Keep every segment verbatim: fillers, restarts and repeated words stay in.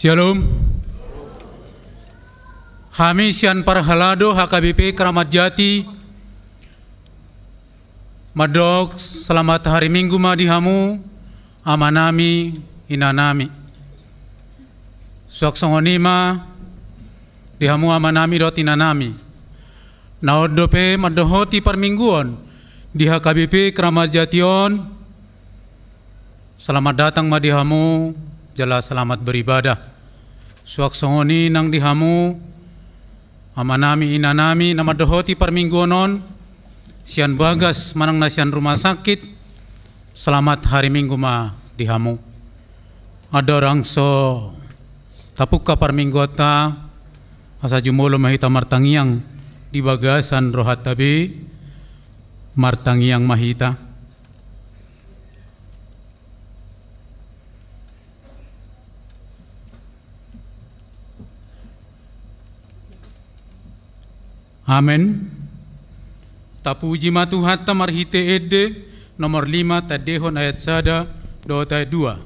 Syalom. Hami sian parhalado H K B P Kramat Jati mandok selamat hari Minggu ma di hamu, amanami, inanami. Suang songon i ma di hamu amanami dohot inanami na on dope mandohoti parmingguon di H K B P Kramat Jati on. Selamat datang ma di hamu, jala selamat beribadah. Suang songon i nang di hamu, amanami, inanami, na mandohoti parmingguon on, sian bagas manang na sian rumah sakit, selamat hari Minggu ma di hamu. Andorang so tapungka parmingguonta, asa jumolo ma hita martangiang di bagasan rohanta be, martangiang ma hita. Amen. Tapuji ma Tuhanta marhite Ende nomor lima, tandehon ayat sada dohot ayat dua.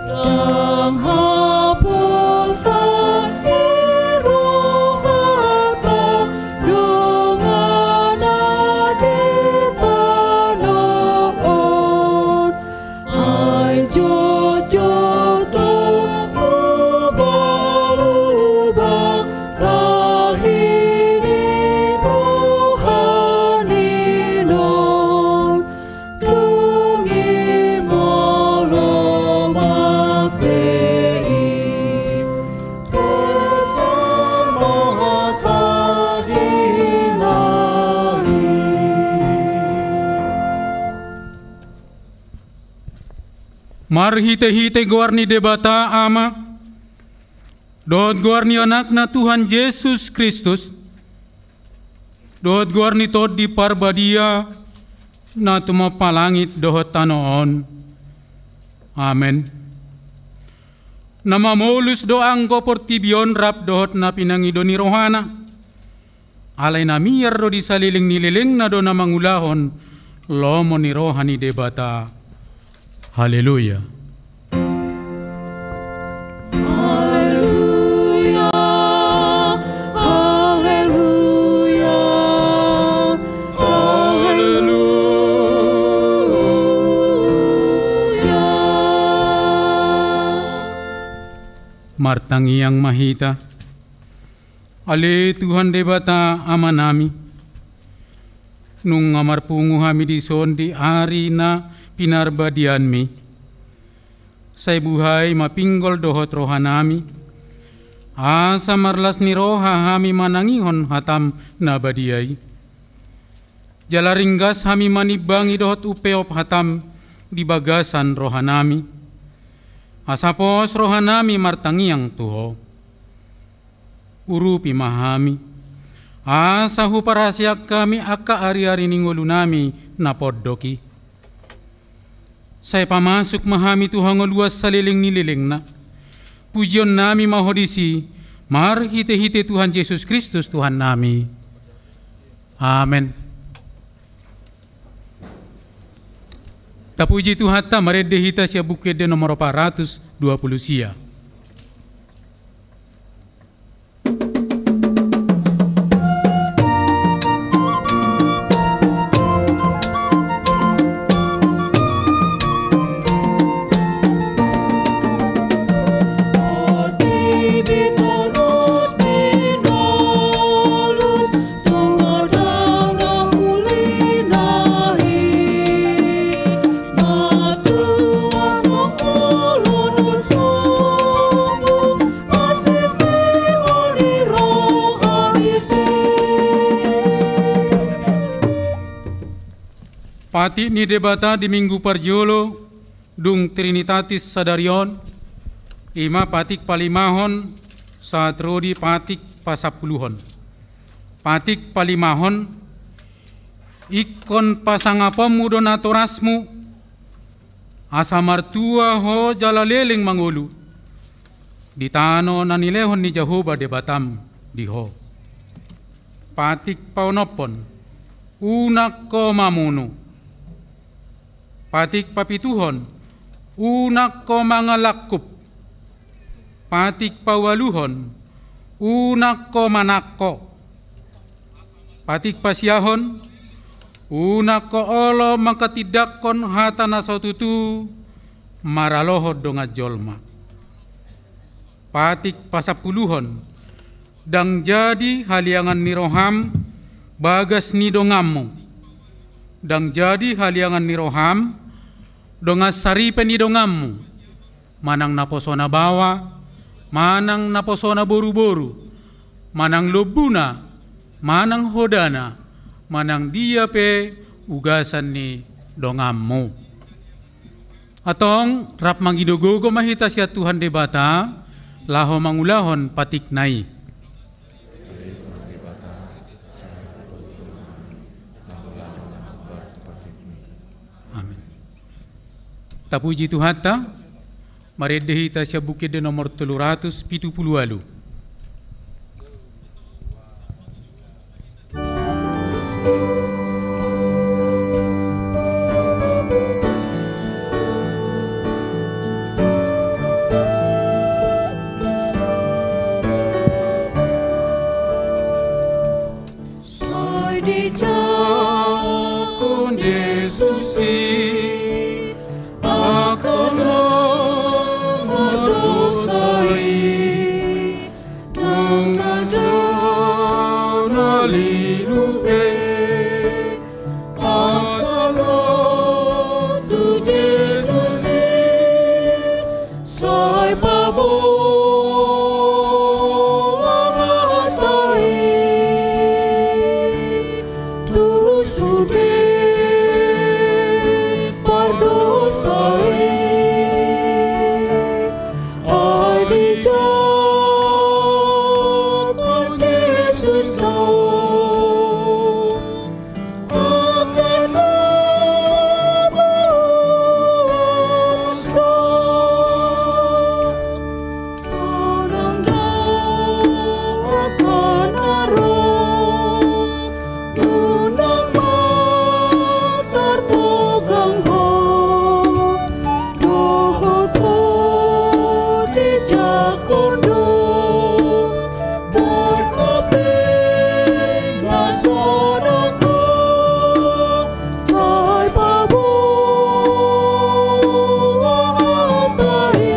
Ndang haposan ni rohanta dongan na di tano on. Ai jotjot do uba-uba tahi ni roha ni on. Dung i molo mate i, tuson ma tahi na i. Marhite-hite goar ni Debata Ama, dohot goar ni Anakna Tuhan Jesus Kristus, dohot goar ni Tondi Parbadia, na tumompa langit dohot tano on. Amen. Na mamolus do anggo portibi on rap dohot na pinangido ni rohana. Alai na miar do di saleleng ni lelengna do na mangulahon lomo ni roha ni Debata. Haleluya. Haleluya, haleluya, haleluya. Martangiang ma hita. Ale Tuhan Debata Amanami, Nunga marpungu hami dison di ari na pinarbadianmi. Sai buhai ma pinggol dohot rohanami, asa marlas ni roha hami manangihon hatam na badia i. Jala ringgas hami manimbangi dohot umpeop hatam di bagasan rohanami. Asa pos rohanami martangiang tu Ho. Urupi ma hami, asa huparhaseang hami angka ari-ari ni ngolunami na pondok i. Sai pamasuk ma hami tu hangoluan saleleng ni lelengna. Pujionnami ma Ho disi, marhite-hite Tuhan Jesus Kristus Tuhannami. Amen. Tapuji Tuhanta, marende hita sian Buku Ende nomor opat ratus dua puluh sia. Patik ni Debata di Minggu parjolo dung Trinitatis sadari on, i ma patik palimahon sahat ro di patik pasampuluhon. Patik palimahon, ingkon pasangaponmu do natorasmu, asa martua ho jala leleng mangolu di tano na nilehon ni Jahowa Debatam di ho. Patik paonomhon, unang ho mamunu. Patik papituhon, unang ho mangalangkup. Patik paualuhon, unang ho manangko. Patik pasiahon, unang ho olo manghatindanghon hata na so tutu maralohon dongan jolma. Patik pasampuluhon, ndang jadi haliangan ni roham bagas ni donganmu. Ndang jadi haliangan ni roham dongan saripe ni donganmu, manang naposona baoa, manang naposona boruboru, manang lombuna, manang hodana, manang dia pe ugasan ni donganmu. Antong rap mangido gogo ma hita sian Tuhan Debata laho mangulahon patikna i. Ale Tuhan Debata, sai pargogoi ma hami mangulahon na hombar tu patikmi. Amen. Tapuji Tuhanta, marende hita sian Buku Ende nomor tolu ratus pitu pulu ualu. Sai dijangkon Jesus i angka na mardosa i, nang na dao na lilu pe, asa ro tu Jesus i, sai paboa hata i tu sude pardosa i. Ai dijangkon Jesus do angka na mardosa, sonang do angka na ro. Unang ma tartogang ho, dohot ho dijangkon do, dohot ho pe na sonang ho, sai paboa hata i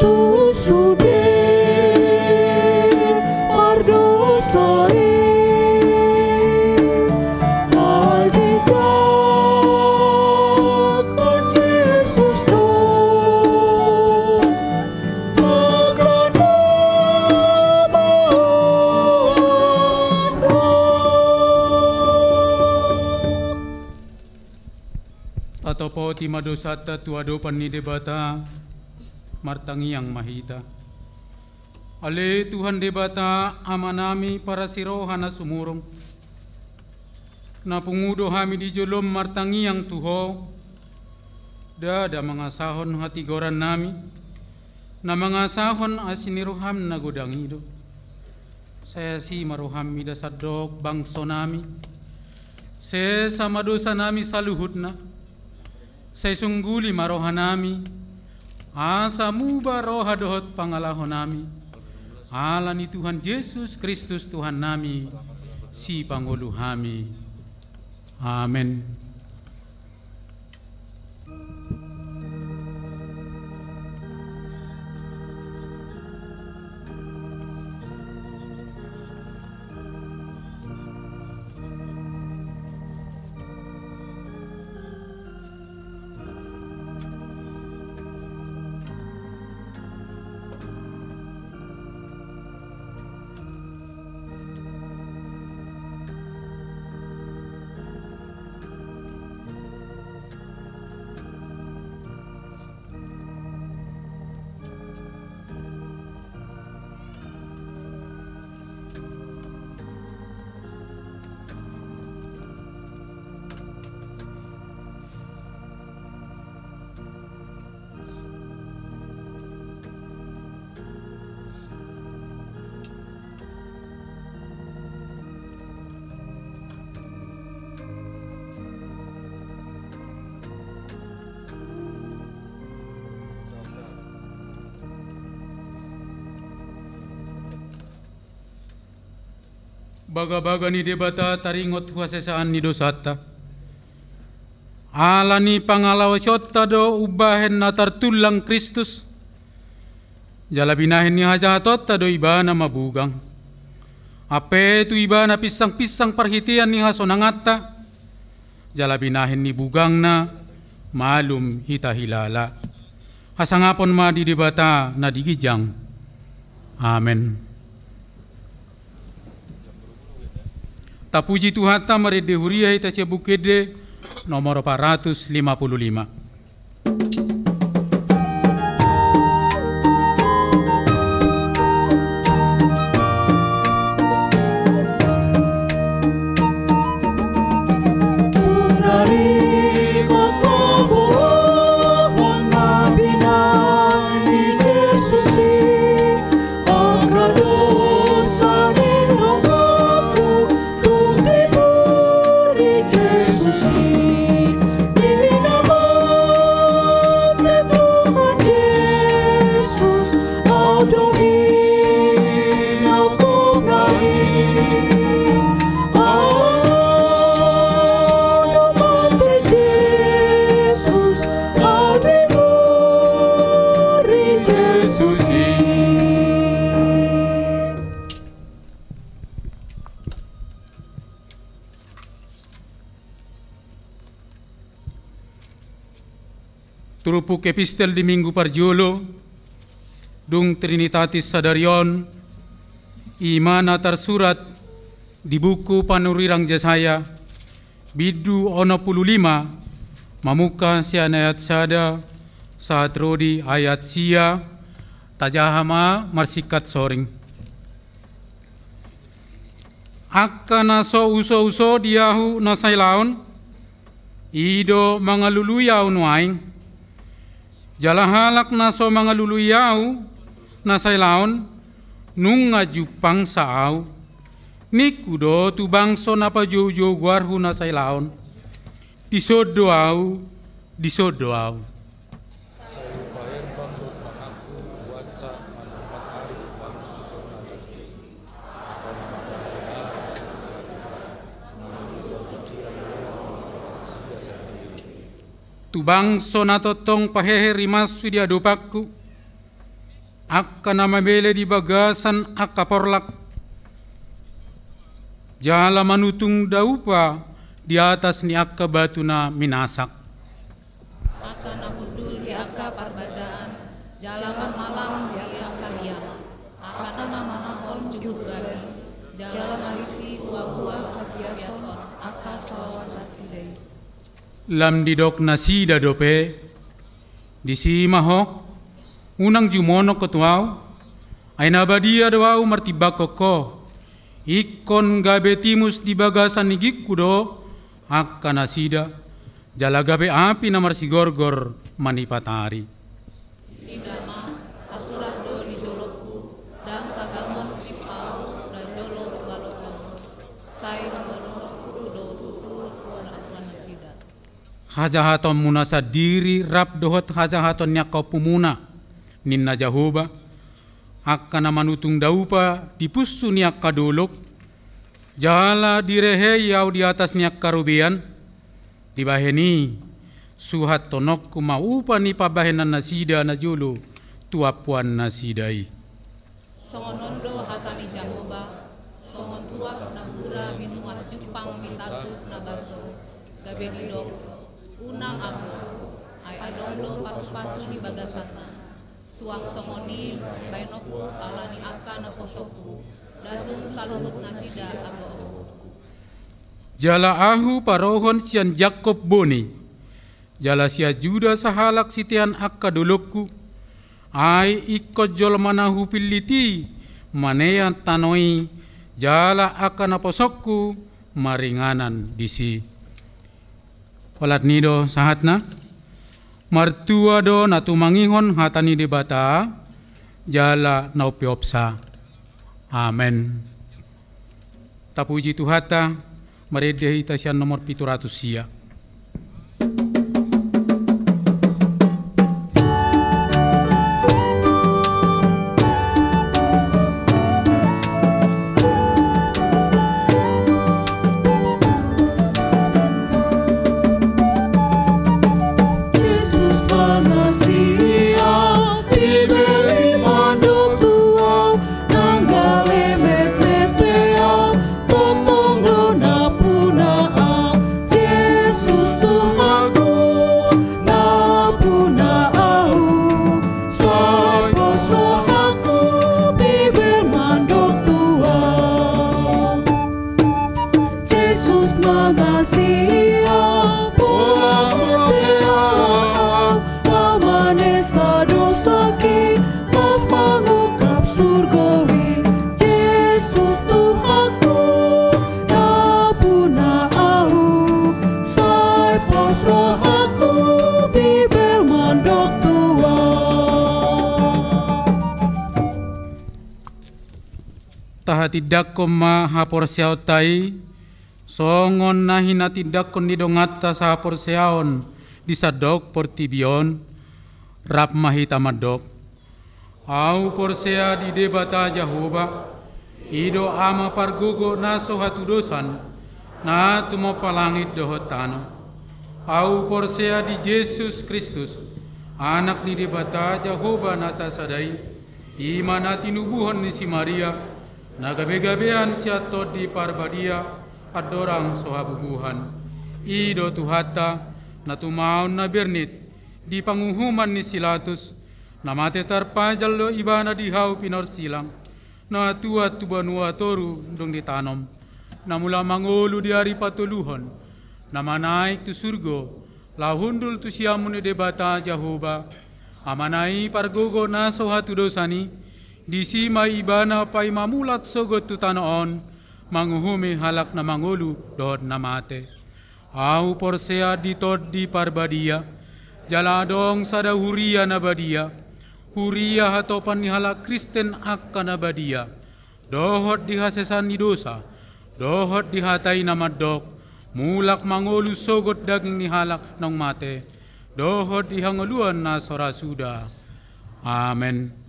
tu sude pardosa i. Poti ma dosanta tu adopan ni Debata. Martangiang ma hita. Ale Tuhan Debata, Amanami parasi roha na sumurung, na pungu do hami di jolom martangiang tu Ho. Ndada mangasahon hatigorannami, na mangasahon asi ni roham na godang i do. Sai asi ma roham mida sandok bangsonami. Sesa ma dosanami saluhutna. Sai sungguli ma rohanami, asa muba roha dohot pangalahonami. Ala ni Tuhan Jesus Kristus Tuhannami, sipangolu hami. Amen. Bagabaga ni Debata taringot hasesaan ni dosanta. Ala ni pangalaosionta do umbahen na tartullang Kristus. Jala binahen ni hajahatonta do Ibana mabugang. Ampe tu Ibana pinsangpinsang parhitean ni hasonanganta. Jala binahen ni bugangna malum hita hilala. Hasangapon ma di Debata na di ginjang. Amen. Tapuji Tuhanta, marende huria hita sian Buku Ende nomor empat ratus lima puluh lima. Turpuk epistel di Minggu parjolo, dung Trinitatis sadari on, i ma na tarsurat di buku panurirang Jesaya, bindu onom pulu lima, mamungka sian ayat sada sahat ro di ayat sia. Tajaha ma marsingkat soring. Angka na so usouso di ahu na sailaon, i do mangalului ahu nuaeng. Jala halak na so mangalului ahu na sailaon, nunga jumpangsa ahu. Ningku do tu bangso na pajoujou goarhu na sailaon: Dison do ahu, dison do ahu. Sai hupaherbang do tanganku, huansa manumpak ari tu bangso na jongkit. Angka na mandalan dalan di surga, mangihuthon pikiran do ni roha nasida sandiri. Tu bangso na tongtong pahehe rimasu di adopanku, angka na mabele di bagasan angka porlak, jala manutung daupa di atas ni angka batu na minasak. Angka na hundul di angka parbadaan, jala marmalahon di angka hiang. Angka na manangkon juhut babi, jala marisi huahua hagiason angka salaon nasida i. Lam didok nasida dope: Disi ma ho, unang jumonok ho tu ahu, ai na badia do ahu martimbangkon ho. Ingkon gabe timus di bagasan gingku do angka nasida, jala gabe api na marsigorgor manipat ari. Inda ma, tarsurat do di jolongku: Ndang tagamon sip ahu na jolo hubalos ho, sai hubalos ho do tutu roha nasida. Hajahatonmuna sandiri rap dohot hajahaton ni angka ompumuna, ninna Jahowa, angka na manutung daupa di punsu ni angka dolok, jala direhei ahu di atas ni angka robean. Dibahen i, suhathononku ma upa ni pambahenan nasida na jolo tu ampuan nasida i. Songon on do hata ni Jahowa: Songon tuak na hura minuan jumpang ni tanduk na baso, gabe didok: Unang anggo, ai adong do pasupasu di bagasanna. Suang songon i bahenonku ala ni angka naposongku, ndang tung saluhut nasida anggo ahu. Jala ahu parohon sian Jakkob boni, jala sian Juda sahalak sitean angka dolokku. Ai ingkon jolma na hupillit i manean tano i, jala angka naposongku maringanan disi. Holan i do sahatna. Martua do na tumangihon hata ni Debata, jala na umpeopsa. Amen. Tapuji Tuhanta. Marende hita sian nomor pitu ratus sia. Jesus mangasihi ahu, Bibel i mandok tu ahu, ndang gale metmet be ahu, tongtong do nampuna ahu. Jesus Tuhanku, nampuna ahu, sai pos rohangku, Bibel mandok tu ahu. Jesus mangasihi ahu, pola mate ala ahu, lamane sadosaki, las mangungkap surgo i. Jesus Tuhanku, nampuna ahu, sai pos rohangku, Bibel mandok tu ahu. Tahatindangkon ma haporseaonta i, songon na hinatindangkon ni donganta sahaporseaon di sandok portibi on. Rap ma hita mandok: Ahu porsea di Debata Jahowa, i do Ama pargogo na so hatudosan, na tumompa langit dohot tano. Ahu porsea di Jesus Kristus, Anak ni Debata Jahowa na sasada i, i ma na tinubuhon ni si Maria, na gabegabean sian Tondi Parbadia, andorang so habubuhan. I do Tuhanta, na tumaon na bernit di panguhuman ni si Latus, na mate tarpajal do Ibana di hau pinorsilang, na tuat tu banua toru dung ditanom, na mulak mangolu di ari patoluhon, na manaek tu surgo, laho hundul tu siamun ni Debata Jahowa, Amana i pargogo na so hatudosan i. Disi ma Ibana paima mulak sogot tu tano on, manguhumi halak na mangolu dohot na mate. Ahu porsea di Tondi Parbadia, jala adong sada huria na badia, huria hatopan ni halak Kristen angka na badia, dohot di hasesaan ni dosa, dohot di hata i na mandok, mulak mangolu sogot daging ni halak naung mate, dohot di hangoluan na so ra suda. Amen.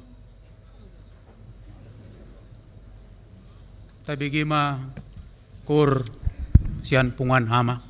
Tabege ma koor sian punguan ama.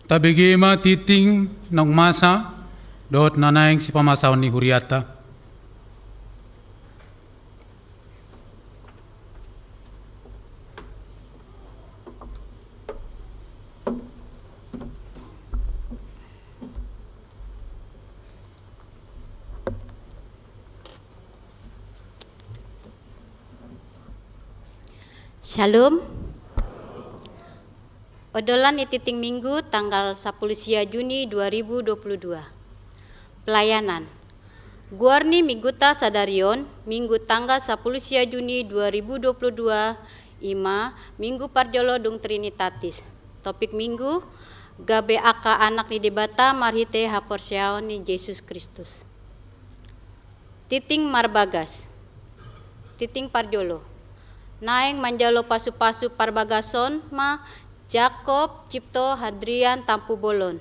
Tabege ma tingting naung masa dohot na naeng sipamasaon ni hurianta. Shalom. Ondolan ni tingting Minggu tanggal sampulu sia Juni dua ribu dua puluh dua. Pelayanan. Goar ni Mingguta sadari on, Minggu tanggal sampulu sia Juni dua ribu dua puluh dua, i ma Minggu parjolo dung Trinitatis. Topik Minggu, gabe angka anak ni Debata marhite haporseaon ni Jesus Kristus. Tingting marbagas. Tingting parjolo. Naeng manjalo pasupasu parbagason ma Jakob Cipto Hadrian Tampubolon,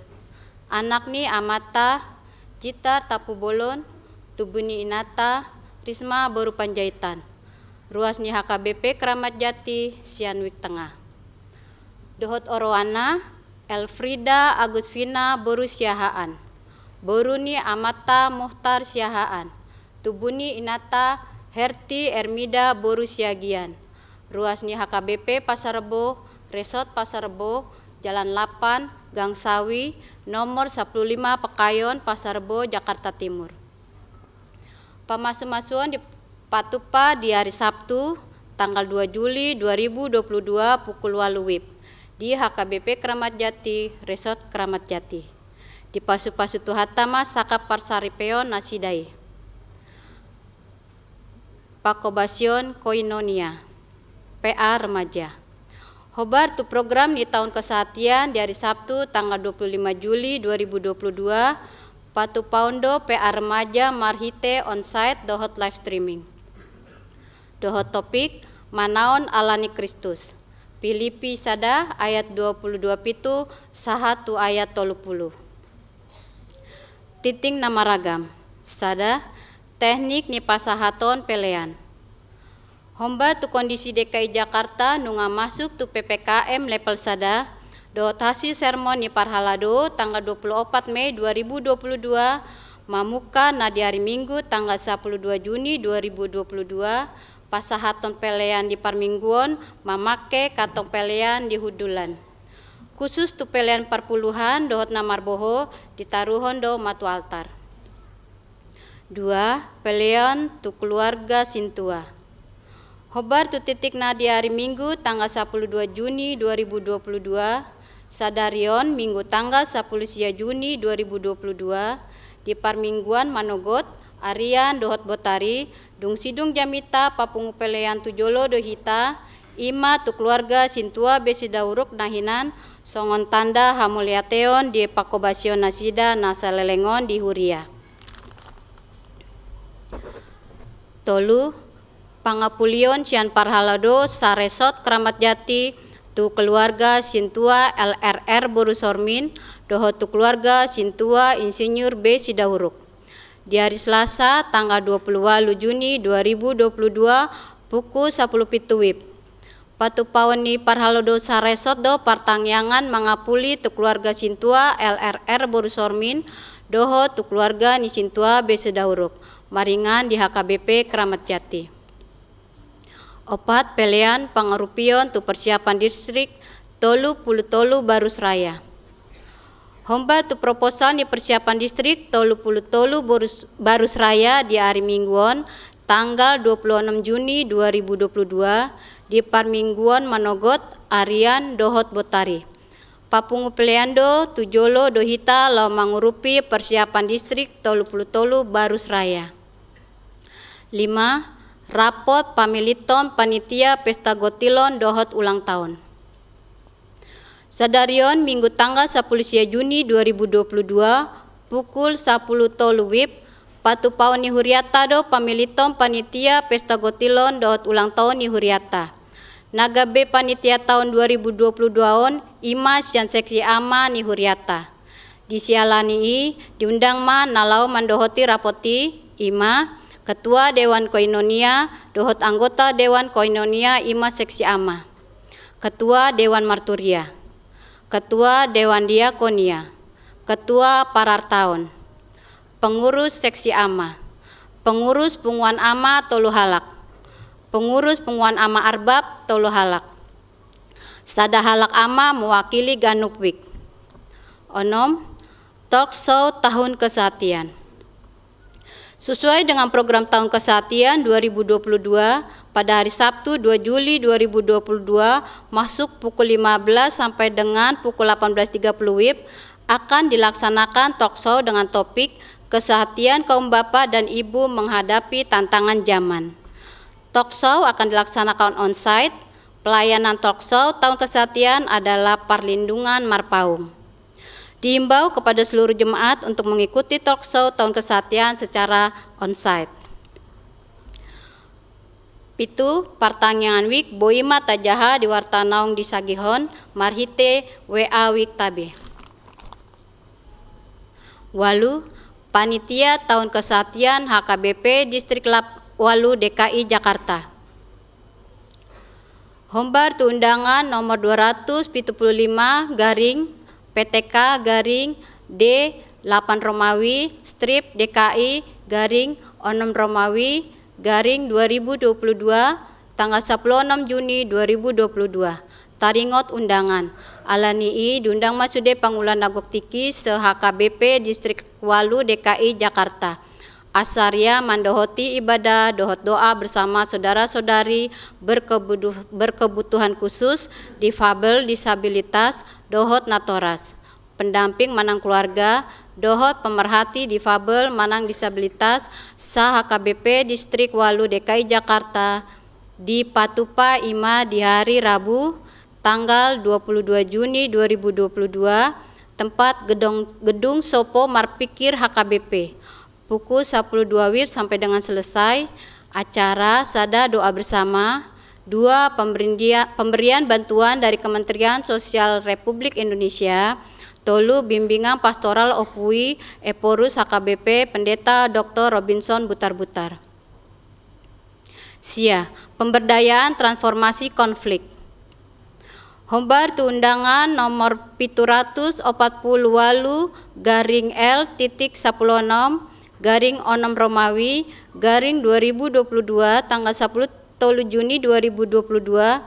anak ni amanta Jitar Tampubolon, tubu ni inanta Risma boru Panjaitan, ruas ni H K B P Kramat Jati sian Wijk Tengah. Dohot oroanna, Elfrida Agusvina boru Siahaan, boru ni amanta Muhtar Siahaan, tubu ni inanta Herti Ermida boru Siagian, ruas ni H K B P Pasar Rebo, Resort Pasar Rebo, Jalan Lapan, Gang Sawi, nomor sampulu lima Pekayon, Pasar Rebo, Jakarta Timur. Pamasumasuon dipatupa di ari Sabtu, tanggal dua Juli dua ribu dua puluh dua, pukul ualu WIB, di H K B P Kramat Jati, Resort Kramat Jati. Dipasupasu Tuhanta ma sangkap parsaripeon nasida i. Pangkobasion Koinonia, P A Remaja. Hombar tu program ni taon kesehatian di ari Sabtu tanggal dua puluh lima Juli dua ribu dua puluh dua, patupaon do P A Remaja marhite onsite dohot live streaming. Dohot topik, manaon ala ni Kristus. Pilipi sada ayat dua puluh dua pitu sahat tu ayat tolu puluh. Tingting na maragam. Sada, teknik ni pasahaton pelean. Hombar tu kondisi D K I Jakarta nunga masuk tu P P K M level sada, dohot hasil sermon ni parhalado tanggal dua puluh opat Mei dua ribu dua puluh dua, mamungka na di ari Minggu tanggal sampulu dua Juni dua ribu dua puluh dua, pasahaton pelean di parmingguon mamangke kantong pelean di hundulan. Khusus tu pelean parpuluhan dohot na marboho ditaruhon do ma tu altar. Dua, pelean tu keluarga sintua. Hombar tu tingting na di ari Minggu tanggal sampulu dua Juni dua ribu dua puluh dua, sadari on Minggu tanggal sampulu sia Juni dua ribu dua puluh dua, di parmingguan manogot, arian dohot botari, dung sidung jamita papungu pelean tu jolo do hita, i ma tu keluarga sintua be sidauruk na hinan, songon tanda hamuliateon di pangkobasion nasida na saleleng on di huria. Tolu, pangapulion sian parhalado sa-Resort Kramat Jati tu keluarga sintua L R R boru Sormin, dohot tu keluarga sintua Insinyur B Sidauruk. Di ari Selasa, tanggal dua puluh ualu Juni dua ribu dua puluh dua, pukul sampulu pitu WIB. Patupaon ni parhalado sa-Resort do partangiangan mangapuli tu keluarga sintua L R R boru Sormin, dohot tu keluarga ni sintua B Sidauruk, maringan di H K B P Kramat Jati. Opat, pelean pangarupion tu persiapan distrik tolu puluh tolu Barus Raya. Hombar tu proposal ni persiapan distrik tolu puluh tolu Barus, Barus Raya di ari Minggu on, tanggal dua puluh enam Juni dua ribu dua puluh dua, di parmingguon manogot, arian dohot botari. Papungu pelean do tu jolo do hita laho mangurupi persiapan distrik tolu pulu tolu Barus Raya. Lima, rapot pamilithon panitia pesta gotilon dohot ulang taon. Sadari on Minggu tanggal sapulu sia Juni dua ribu dua pulu dua, pukul sapulu tolu wib, patupaon ni hurianta do pamilithon panitia pesta gotilon dohot ulang taon ni hurianta. Na gabe panitia taon dua ribu dua pulu dua on ima sian seksi ama ni hurianta. Disiala ni i, diundang ma na laho mandohoti rapot i, ima Ketua Dewan Koinonia dohot anggota Dewan Koinonia ima seksi ama, Ketua Dewan Marturia, Ketua Dewan Diakonia, Ketua Parartaon, pengurus seksi ama, pengurus punguan ama tolu halak, pengurus punguan ama arbab tolu halak, sada halak ama mewakili ganup wijk. Onom, talk show Tahun Kesehatian. Sesuai dengan program Tahun Kesehatian dua ribu dua puluh dua, pada hari Sabtu dua Juli dua ribu dua puluh dua, masuk pukul lima belas sampai dengan pukul delapan belas tiga puluh wib, akan dilaksanakan talk show dengan topik Kesehatian Kaum Bapa dan Ibu Menghadapi Tantangan Zaman. Talk show akan dilaksanakan onsite. Pelayanan talk show Tahun Kesehatian adalah parlindungan marpaung. Diimbau kepada seluruh jemaat untuk mengikuti talk show Tahun Kesehatian secara onsite. Pitu, partangiangan wijk boi ma tajaha di warta naung disagihon marhite W A wijk tabe. Ualu, panitia Tahun Kesehatian H K B P Distrik Lap-, ualu D K I Jakarta. Hombar tu undangan nomor dua ratus pitu pulu lima garing P T K garing D lapan Romawi strip D K I garing onom Romawi garing dua ribu dua puluh dua, tanggal sapulu onom Juni dua ribu dua puluh dua. Taringot undangan. Ala ni i diundang ma sude pangula na gok tingki se-H K B P Distrik ualu D K I Jakarta. Asa huria mandohoti ibadah dohot doa bersama saudara-saudari berkebudu-, berkebutuhan khusus, difabel, disabilitas, dohot natoras. Pendamping manang keluarga, dohot pemerhati difabel manang disabilitas, se-H K B P Distrik ualu D K I Jakarta, dipatupa ima di hari Rabu, tanggal dua puluh dua Juni dua ribu dua puluh dua, tempat gedong, Gedung Sopo Marpikir H K B P, pukul sapulu dua wib sampai dengan selesai acara, sada, doa bersama, dua, pemberindia-, pemberian bantuan dari Kementerian Sosial Republik Indonesia, tolu, bimbingan pastoral opui Ephorus H K B P Pendeta Doktor Robinson Butarbutar. Sia, pemberdayaan transformasi konflik. Hombar tu undangan nomor pitu ratus opat pulu ualu garing L titik sapulu onom garing onom Romawi garing dua ribu dua puluh dua, tanggal sapulu tolu Juni dua ribu dua puluh dua,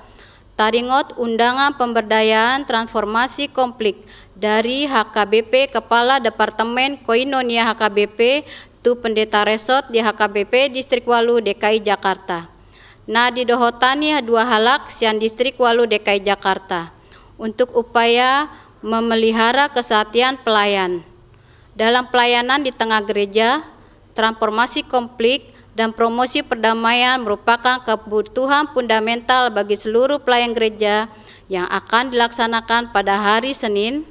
taringot undangan pemberdayaan transformasi konflik dari H K B P, Kepala Departemen Koinonia H K B P, tu Pendeta Resort di H K B P Distrik ualu D K I Jakarta. Na didohotan i dua halak sian Distrik ualu D K I Jakarta untuk upaya memelihara kesehatan pelayan. Dalam pelayanan di tengah gereja, transformasi konflik dan promosi perdamaian merupakan kebutuhan fundamental bagi seluruh pelayan gereja yang akan dilaksanakan pada hari Senin,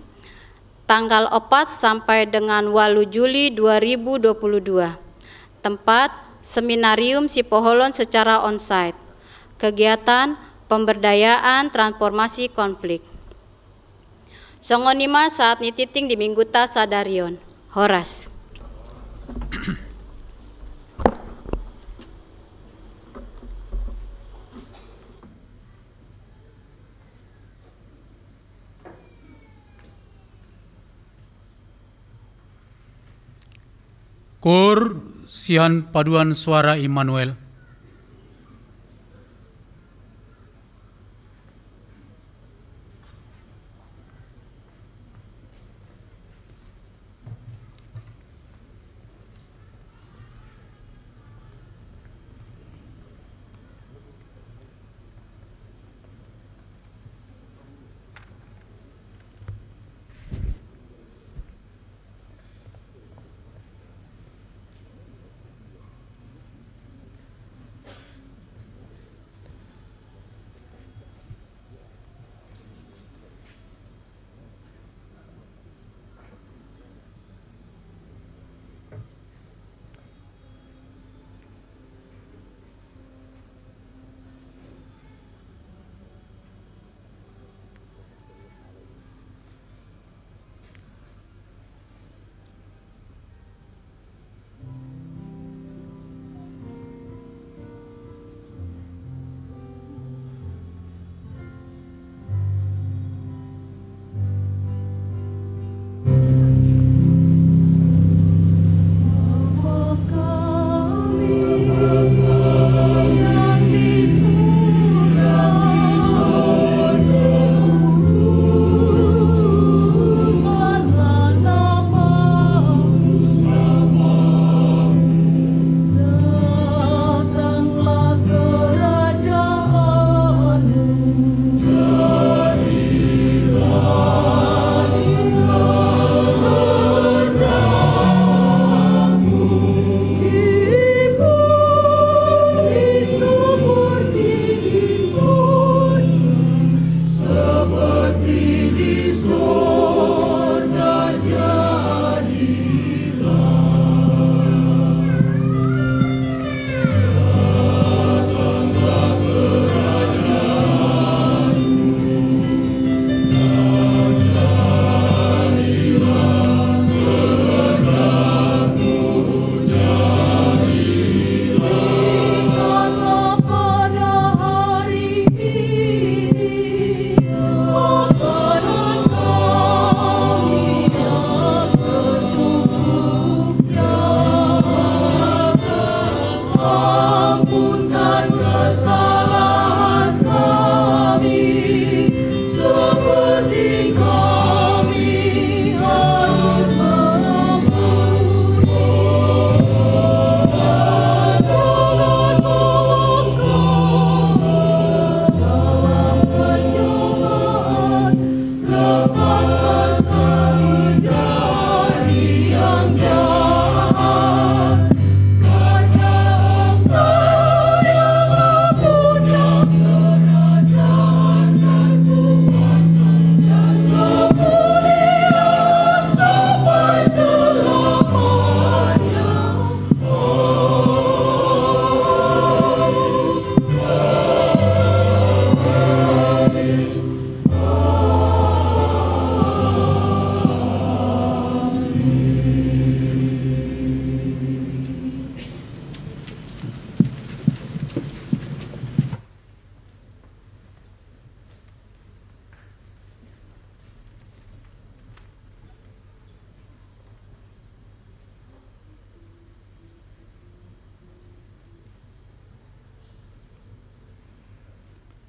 tanggal opat sampai dengan ualu Juli dua ribu dua puluh dua. Tempat, Seminarium Sipoholon secara onsite. Kegiatan pemberdayaan transformasi konflik. Songon i ma sahat ni tingting di Mingguta sadari on. Horas. Koor sian Paduan Suara Immanuel.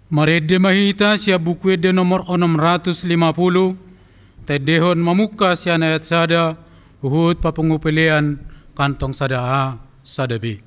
Marende ma hita sian Buku Ende nomor onom ratus lima puluh, taendehon mamungka sian ayat sada, huhut papungu pelean kantong sada A, sada B.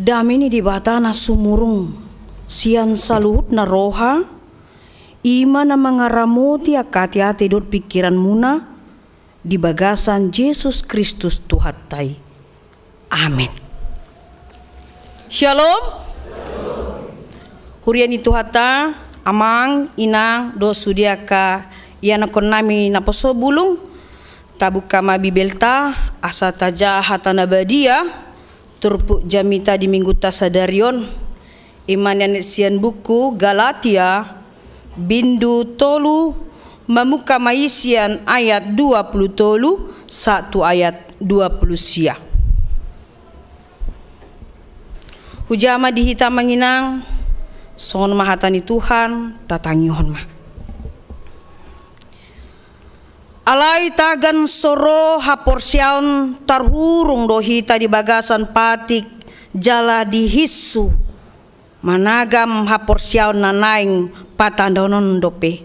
Dame ni Debata na sumurung sian saluhutna roha, i ma na mangaramoti angka ateate dohot pingkiranmuna di bagasan Jesus Kristus Tuhanta i. Amen. Shalom. Huria ni Tuhanta, amang, inang, dohot sude angka ianakkonnami naposo bulung, tabuka ma Bibelta, asa tajaha hata na badia, turpuk jamita di Minggunta sadari on, i ma nian sian buku Galatia, bindu tolu, mamungka ma i sian ayat dua pulu tolu, sahat tu ayat dua pulu sia. Hujaha ma di hita amang inang, songon on ma hata ni Tuhan, tatangihon ma. Alai tagan so ro haporseaon tarhurung do hita di bagasan patik jala dihinsu managam haporseaon na naeng patandaonon dope.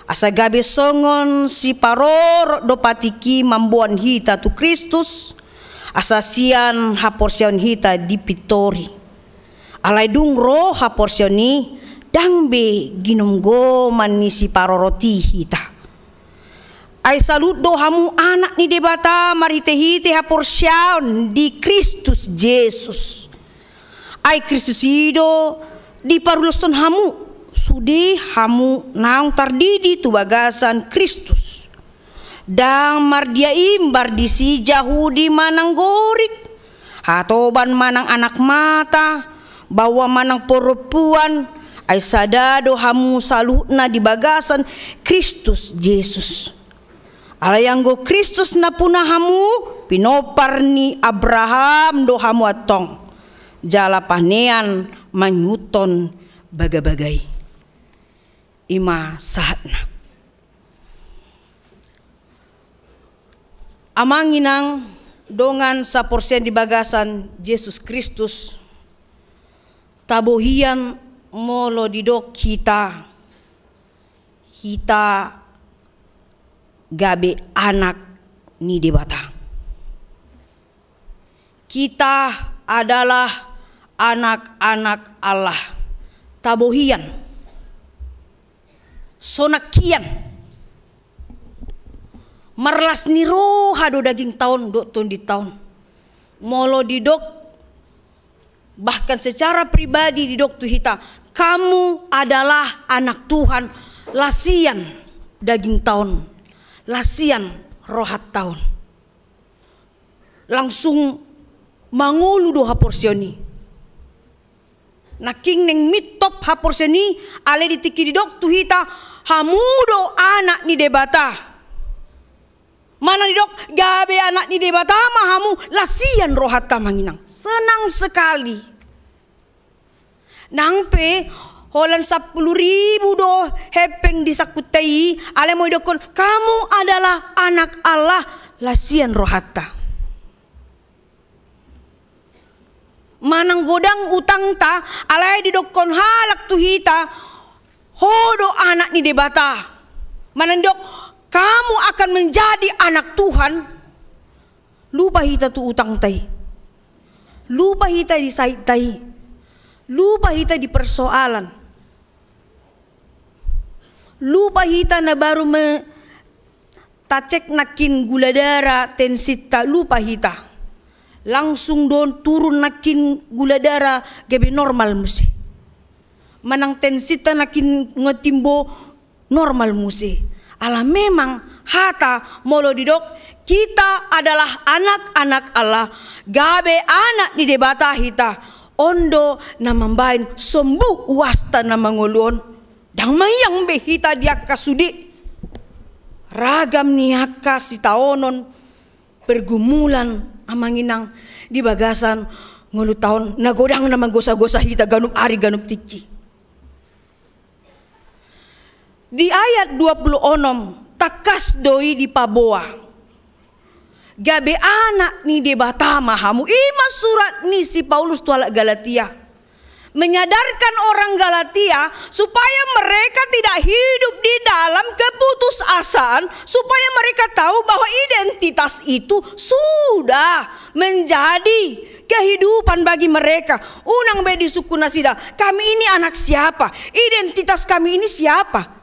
Asa gabe songon siparorot do patik i mamboan hita tu Kristus, asa sian haporseaon hita dipintori. Alai dung ro haporseaon i, ndang be ginomgoman ni siparorot i hita. Ai saluhut do hamu anak ni Debata marhitehite haporseaon di Kristus Jesus. Ai Kristus i do diparuloshon hamu, sude hamu naung tardidi tu bagasan Kristus. Ndang mardia imbar disi Jahudi manang Gorik, hatoban manang anak mata, baoa manang parompuan, ai sada do hamu saluhutna di bagasan Kristus Jesus. Alai anggo Kristus nampuna hamu, pinompar ni Abraham do hamu antong, jala panean mangihuthon bagabaga i. I ma sahatna. Amang inang dongan saporseaon di bagasan Jesus Kristus, tabo hian molo didok hita, hita gabe anak ni Debata. Kita adalah anak-anak Allah. Tabo hian. Sonang hian. Marlas ni roha do dagingta on dohot tondinta on. Molo didok, bahkan secara pribadi didok tu hita, kamu adalah anak Tuhan, las hian dagingta on, las hian rohanta on. Langsung mangolu do haporseaon i. Nangkin naeng mintop haporseaon i, alai di tingki didok tu hita, hamu do anak ni Debata. Manang didok, gabe anak ni Debata ma hamu, las hian rohanta amang inang. Senang sekali. Nang pe holan sampulu ribu do hepeng di sangkunta i, alai molo didokkon, kamu adalah anak Allah, las hian rohanta. Manang godang utangta, alai didokkon halak tu hita, ho do anak ni Debata. Manang didok, kamu akan menjadi anak Tuhan. Lupa hita tu utangta i. Lupa hita di sahitta i. Lupa hita di persoalan. Lupa hita na baru me-, tacek nangkin gula darah, tensinta, lupa hita. Langsung do turun nangkin gula darah, gabe normal muse. Manang tensinta nangkin nunga timbo, normal muse. Ala memang hata molo didok, kita adalah anak-anak Allah, gabe anak ni Debata hita, on do na mambahen sombu uasta na mangolu on. Ndang maiang be hita di angka sude. Ragam ni angka sitaonon, pergumulan, amang inang, di bagasan ngolunta on, na godang na manggosa-gosa hita ganup ari ganup tingki. Di ayat dua pulu onom, tangkas do i dipaboa. Gabe anak ni Debata ma hamu. I ma surat ni si Paulus tu halak Galatia. Menyadarkan orang Galatia supaya mereka tidak hidup di dalam keputusasaan, supaya mereka tahu bahwa identitas itu sudah menjadi kehidupan bagi mereka. Unang be disungkun nasida, kami ini anak siapa? Identitas kami ini siapa?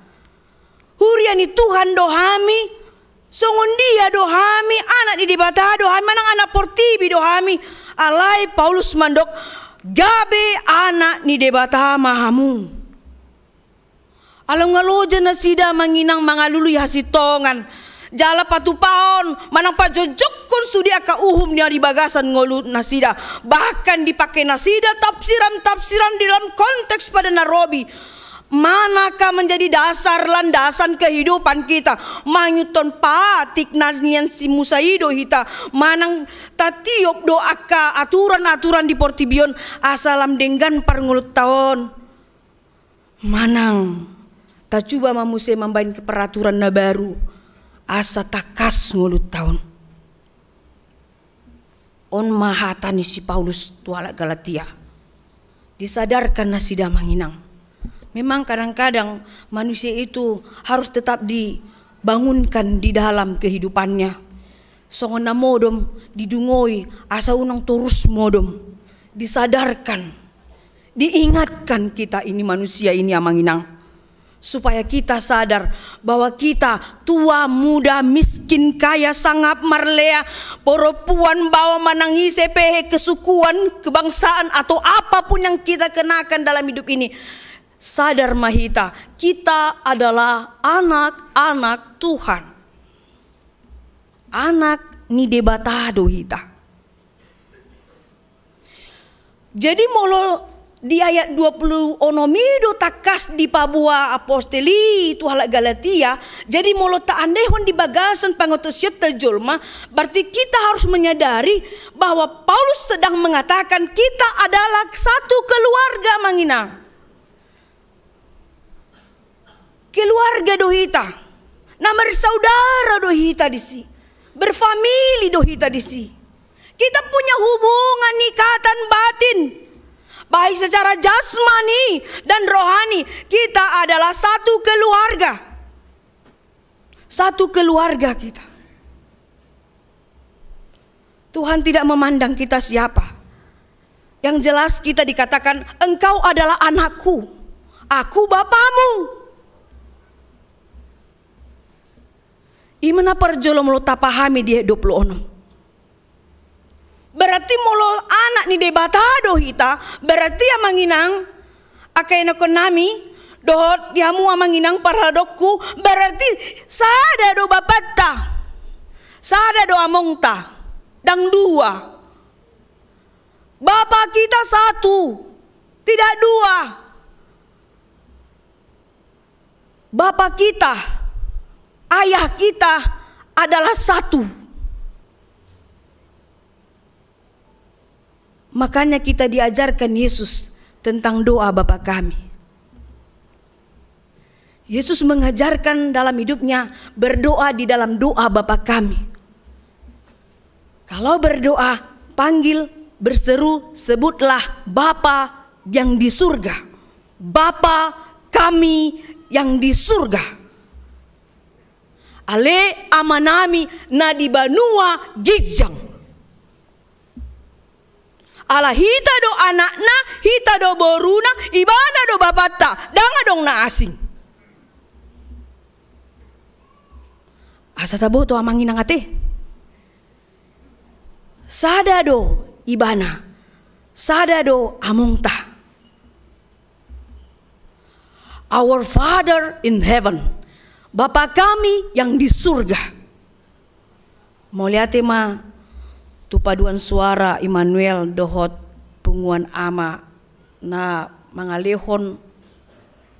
Huria ni Tuhan do hami, songon dia do hami, anak ni Debata do hami, manang anak portibi do hami. Alai Paulus mandok, gabe anak ni Debata ma hamu. Ala nunga loja nasida amang inang mangalului hasintongan, jala patupaon manang pajonjokkon sude angka uhum na di bagasan ngolu nasida. Bahkan dipake nasida tafsiran-tafsiran di dalam konteks pada na robi. Manang menjadi dasar landasan kehidupan kita. Mangihuthon patik na nian si Musa i do hita. Manang tatiop do angka aturan-aturan di portibi on asa lam denggan parngoluonta on. Manang tacuba ma muse mambaen peraturan na baru asa tangkas ngolunta on. On ma hata ni si Paulus tu halak Galatia. Disadarkan nasida amang inang. Memang kadang-kadang manusia itu harus tetap dibangunkan di dalam kehidupannya. Songon na modom didungoi asa unang torus modom. Disadarkan, diingatkan kita ini manusia ini amang inang. Supaya kita sadar bahwa kita tua, muda, miskin, kaya, sangap, marlea, perempuan, baoa manang ise pe he, kesukuan, kebangsaan, atau apapun yang kita kenakan dalam hidup ini. Sadar ma hita, kita adalah anak-anak Tuhan. Anak ni Debata do hita. Jadi molo di ayat dua puluh onom i do tangkas dipaboa apostel i tu halak Galatia, jadi molo taandaihon di bagasan pangantusionta jolma, berarti kita harus menyadari bahwa Paulus sedang mengatakan kita adalah satu keluarga amang inang. Keluarga do hita, na bersaudara do hita disi, berfamili do hita disi. Kita punya hubungan ikatan batin, baik secara jasmani dan rohani. Kita adalah satu keluarga. Satu keluarga kita. Tuhan tidak memandang kita siapa. Yang jelas kita dikatakan, "Engkau adalah anakku, aku bapamu." I ma na parjolo molo tapahami di ayat dua puluh onom. Berarti molo anak ni Debata do hita, berarti amang inang, angka ianakkonnami, dohot di hamu amang inang parhaladokku, berarti sada do bapanta, sada do amongta, ndang dua. Bapa kita satu, tidak dua. Bapa kita, ayah kita adalah satu. Makanya kita diajarkan Yesus tentang doa Bapa Kami. Yesus mengajarkan dalam hidupnya berdoa di dalam doa Bapa Kami. Kalau berdoa, panggil, berseru, sebutlah Bapa yang di surga. Bapa Kami yang di surga. Ale Amanami na di banua ginjang. Ala hita do anakna, hita do boruna, Ibana do bapanta, ndang adong na asing. Asa taboto amang inang ate. Sada do Ibana, sada do amongta. Our Father in Heaven, Bapa Kami yang di surga. Mauliate ma tu paduan suara Immanuel dohot punguan ama na mangalehon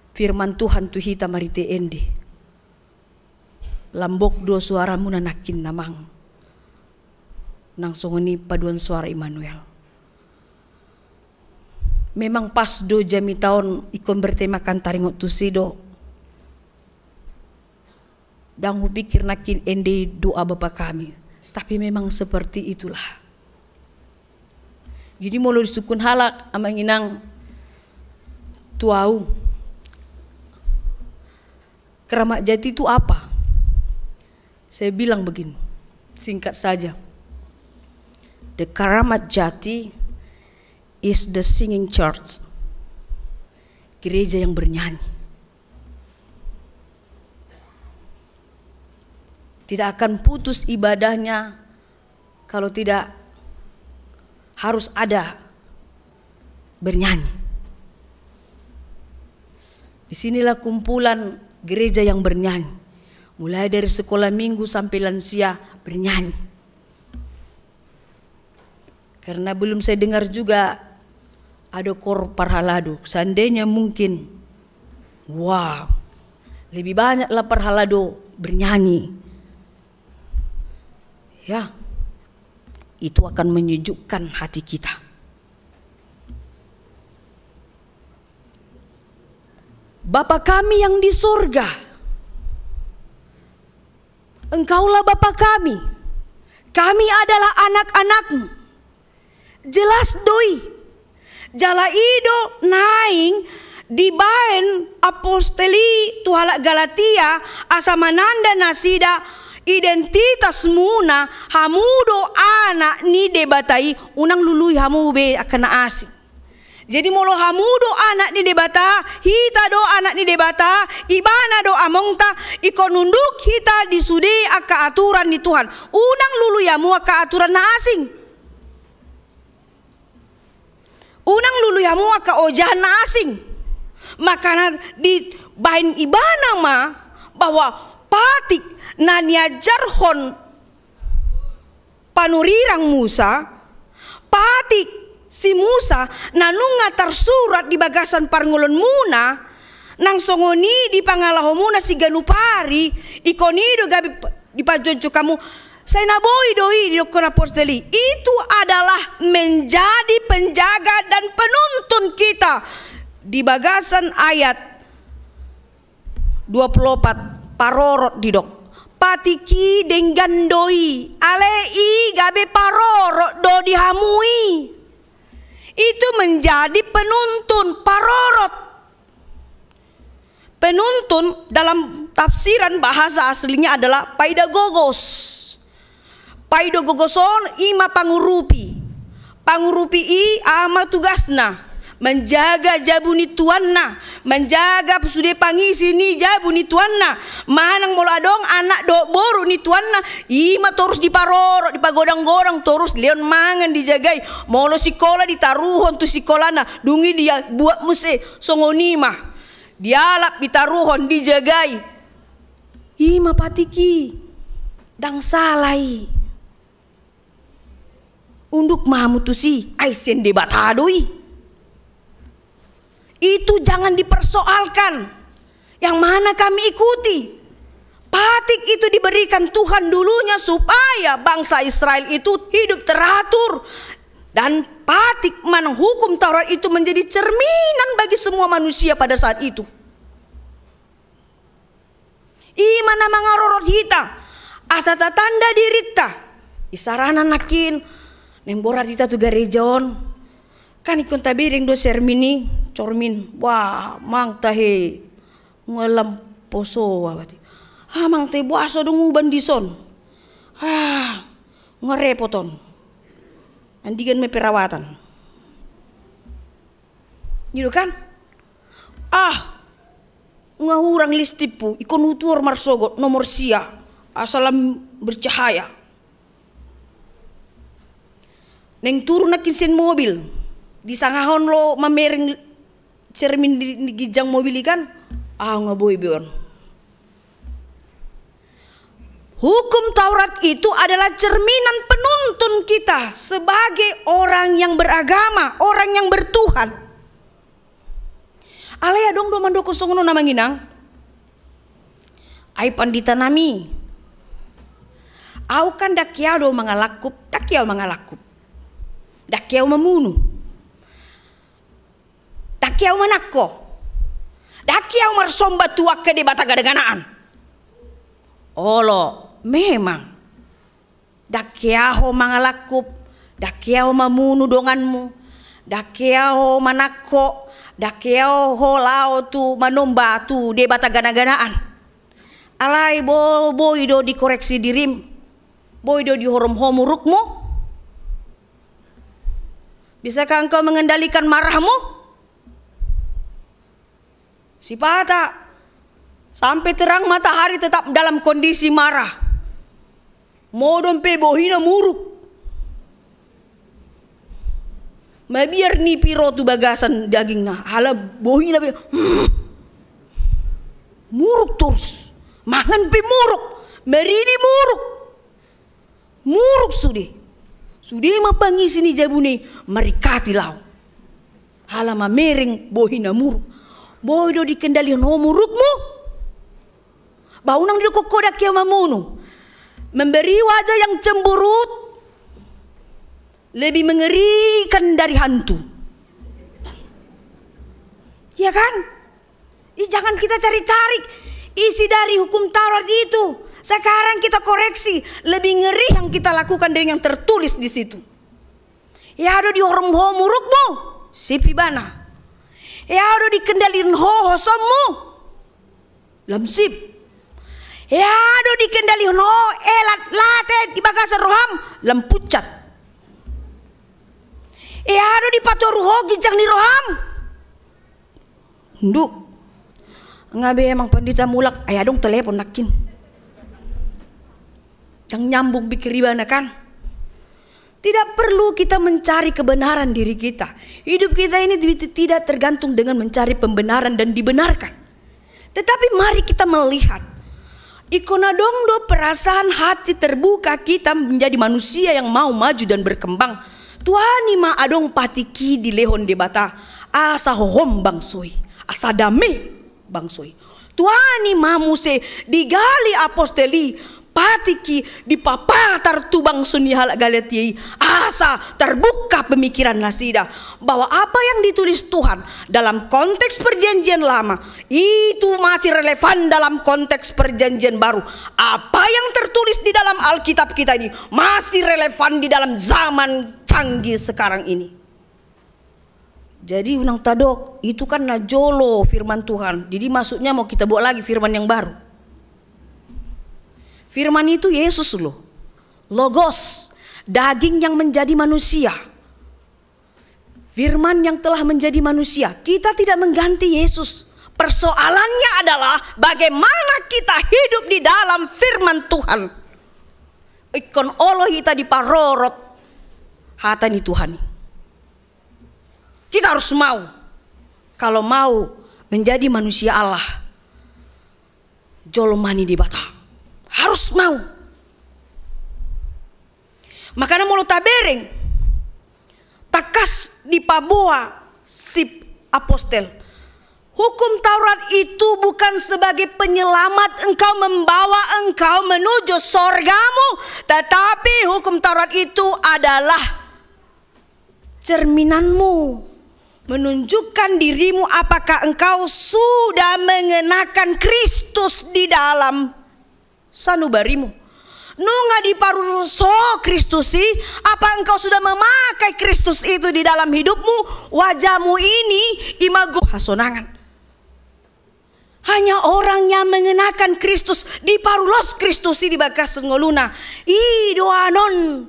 firman Tuhan tu hita marhite ende. Lambok do suaramuna nangkin amang. Nang songon i paduan suara Immanuel. Memang pas do jamita on ingkon bertemakan taringot tusi do. Ndang hupikir nangkin ende i doa Bapa Kami. Tapi memang seperti itulah. Jadi molo disungkun halak amang inang, Tu au, Keramat Jati itu apa? Saya bilang begini, singkat saja. The Keramat Jati is the singing church. Gereja yang bernyanyi. Tidak akan putus ibadahnya kalau tidak harus ada bernyanyi. Di sinilah kumpulan gereja yang bernyanyi. Mulai dari sekolah minggu sampai lansia bernyanyi. Karena belum saya dengar juga ada kor parhalado. Seandainya mungkin, wah, lebih banyaklah parhalado bernyanyi. Ya, itu akan menyejukkan hati kita. Bapa kami yang di surga, Engkaulah Bapa kami, kami adalah anak-anak-Mu. Jelas do i. Jala i do naeng dibaen apostel i tu halak Galatia, asa mananda nasida identitasmuna, hamu do anak ni Debata i, unang lului hamu be angka na asing. Jadi molo hamu do anak ni Debata, hita do anak ni Debata, Ibana do amongta, ingkon unduk hita di sude angka aturan ni Tuhan. Unang lului hamu angka aturan na asing. Unang lului hamu angka ojahan na asing. Makana dibaen Ibana ma bahwa patik na niajarhon panurirang Musa, patik si Musa na nunga tarsurat di bagasan parngoluonmuna, nang songon i di pangalahomuna siganup ari, ingkon i do gabe p-, dipajongjong hamu. Sai na boi do i didokkon apostel i. Itu adalah menjadi penjaga dan penuntun kita di bagasan ayat dua puluh opat, parorot didok. Patik i denggan do i, alai i gabe parorot do di hamu i. Itu menjadi penuntun, parorot. Penuntun dalam tafsiran bahasa aslinya adalah paidagogos. Paidagogos on i ma pangurupi. Pangurupi i aha ma tugasna? Manjaga jabu ni tuanna, manjaga sude pangisi ni jabu ni tuanna. Manang molo adong anak dohot boru ni tuanna, i ma torus diparorot, dipagodang-godang, torus lehon mangan, dijagai. Molo sikola ditaruhon tu sikolana, dung i dibuat muse, songon i ma. Dialap, ditaruhon, dijagai. I ma patik i. Ndang sala i. Unduk ma hamu tusi, ai sian Debata do i. Itu jangan dipersoalkan. Yang mana kami ikuti? Patik itu diberikan Tuhan dulunya supaya bangsa Israel itu hidup teratur. Dan patik manang hukum Taurat itu menjadi cerminan bagi semua manusia pada saat itu. I ma na mangarorot hita, asa tatanda dirinta. Isarana nangkin, naeng borat hita tu gareja on. Kan ingkon tabereng do cermin i, cermin. Wah, mang tahe, nunga lam poso, ah, berarti. Ah, mang tahe boasa do uban dison. Ah, nunga repot on. Andigan ma i perawatan. I do kan? Ah, nunga hurang listipku, ingkon hutuhor marsogot, nomor sia, asa lam bercahaya. Naeng turun nangkin sian mobil, disangahon do mamereng cermin di, di ginjang mobil i kan? Ah, nunga boi be on. Hukum Taurat itu adalah cerminan penuntun kita sebagai orang yang beragama, orang yang bertuhan. Alai adong do mandok songon on, amang inang. Ai pandita nami, au kan ndang hea au do mangalangkup, ndang hea au mangalangkup. Ndang hea au mamunu. Ndang hea au manangko. Ndang hea au marsomba tu angka debata ganaganaan. Olo, memang. Ndang hea ho mangalangkup, ndang hea ho mamunu donganmu, ndang hea ho manangko, Ndang hea ho laho tu manomba tu debata gana-ganaan. Alai bo-, boi do dikoreksi dirim. Boi do dihorom ho murukmu. Bisakah engkau mengendalikan marahmu? Sipata, sampai terang matahari tetap dalam kondisi marah. Modom pe bohina muruk. Mabiar nipi ro tu bagasan dagingna, ala bohina pe muruk torus. Mangan pe muruk, maridi muruk. Muruk sude. Sude ma pangisi ni jabuna i, marikati laho. Ala mamereng bohina muruk. Boi do dikendalikan ho murukmu? Ba unang didok ho ndang hea mamunu. Memberi wajah yang cemberut lebih mengerikan dari hantu. Iya kan? Ih, jangan kita cari-cari isi dari hukum Taurat itu. Sekarang kita koreksi, lebih ngeri yang kita lakukan dari yang tertulis di situ. Ia do dihorom ho murukmu, sip ibana. Ia do dikendalikan ho hosommu, lam sip. Ia do dikendalikan ho elat late di bagasan roham, lam pucat. Ia do dipatoru ho ginjang ni roham. Unduk. Nga be emang pandita mulak, ai adong telepon nangkin. Ndang nyambung pikir ibana kan. Tidak perlu kita mencari kebenaran diri kita. Hidup kita ini ti-, tidak tergantung dengan mencari pembenaran dan dibenarkan. Tetapi mari kita melihat. Ingkon adong do perasaan hati terbuka kita menjadi manusia yang mau maju dan berkembang. Tuani ma adong patikki dilehon Debata, asa hohom bangso i, asa dame bangso i. Tuani ma muse digali apostel i, patikki dipapatar tu bangso ni halak Galatia i, asa terbuka pemikiran nasida bahwa apa yang ditulis Tuhan dalam konteks perjanjian lama itu masih relevan dalam konteks perjanjian baru. Apa yang tertulis di dalam Alkitab kita ini masih relevan di dalam zaman canggih sekarang ini. Jadi unang tadok, itu kan na jolo firman Tuhan. Jadi maksudnya mau kita buat lagi firman yang baru. Firman itu Yesus loh. Logos, daging yang menjadi manusia. Firman yang telah menjadi manusia. Kita tidak mengganti Yesus. Persoalannya adalah bagaimana kita hidup di dalam firman Tuhan. Ingkon olo hita diparorot hata ni Tuhan i. Kita harus mau. Kalau mau menjadi manusia Allah, jolma ni Debata, harus mau. Makana molo tabereng, tangkas dipaboa sip apostel. Hukum Taurat itu bukan sebagai penyelamat engkau, membawa engkau menuju sorgamu, tetapi hukum Taurat itu adalah cerminanmu, menunjukkan dirimu apakah engkau sudah mengenakan Kristus di dalam sanubarimu. Nunga diparulus ho Kristus i, apa engkau sudah memakai Kristus itu di dalam hidupmu? Wajahmu ini ima gogo hasonangan. Hanya orang yang mengenakan Kristus, diparulus Kristus i di bagasan ngoluna. I do anon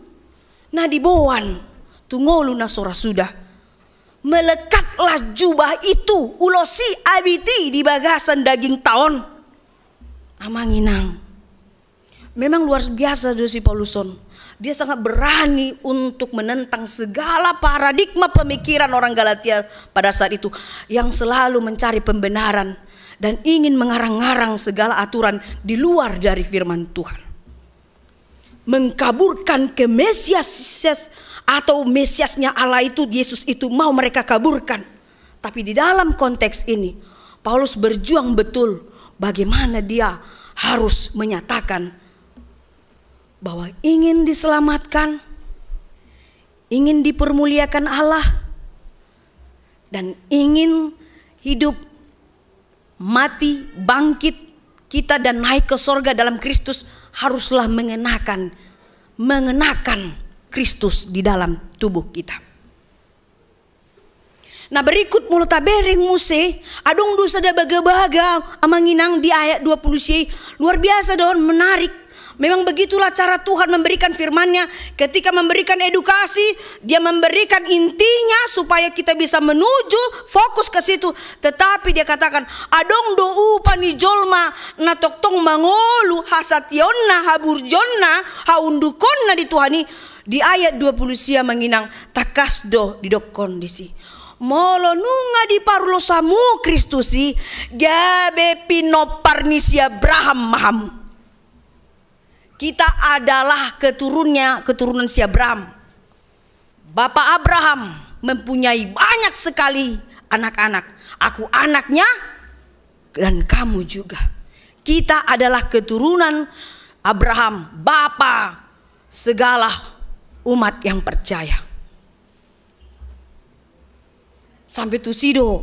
na diboan tu ngolu na so ra suda. Melekatlah jubah itu, ulos i, abit i di bagasan dagingta on. Amang inang. Memang luar biasa do si Paulus on. Dia sangat berani untuk menentang segala paradigma pemikiran orang Galatia pada saat itu yang selalu mencari pembenaran dan ingin mengarang-arang segala aturan di luar dari firman Tuhan. Mengkaburkan kemesias atau Mesiasnya Allah itu, Yesus itu mau mereka kaburkan. Tapi di dalam konteks ini, Paulus berjuang betul bagaimana dia harus menyatakan bahwa ingin diselamatkan, ingin dipermuliakan Allah, dan ingin hidup, mati, bangkit kita dan naik ke sorga dalam Kristus, haruslah mengenakan, mengenakan Kristus di dalam tubuh kita. Na berikut molo tabereng muse, adong do sada bagabaga, amang inang, di ayat dua puluh sia i. Luar biasa do on, menarik. Memang begitulah cara Tuhan memberikan firman-Nya, ketika memberikan edukasi, Dia memberikan intinya supaya kita bisa menuju fokus ke situ. Tetapi Dia katakan, adong do upa ni jolma na tongtong mangolu hasatiaonna, haburjuonna, haundukonna di Tuhan i. Di ayat dua puluh sia, amang inang, tangkas do didokkon disi. Molo nunga diparulos hamu Kristus i, gabe pinompar ni si Abraham ma hamu. Kita adalah keturunnya, keturunan si Abraham. Bapak Abraham mempunyai banyak sekali anak-anak. Aku anaknya dan kamu juga. Kita adalah keturunan Abraham, bapa segala umat yang percaya. Sampe tusi do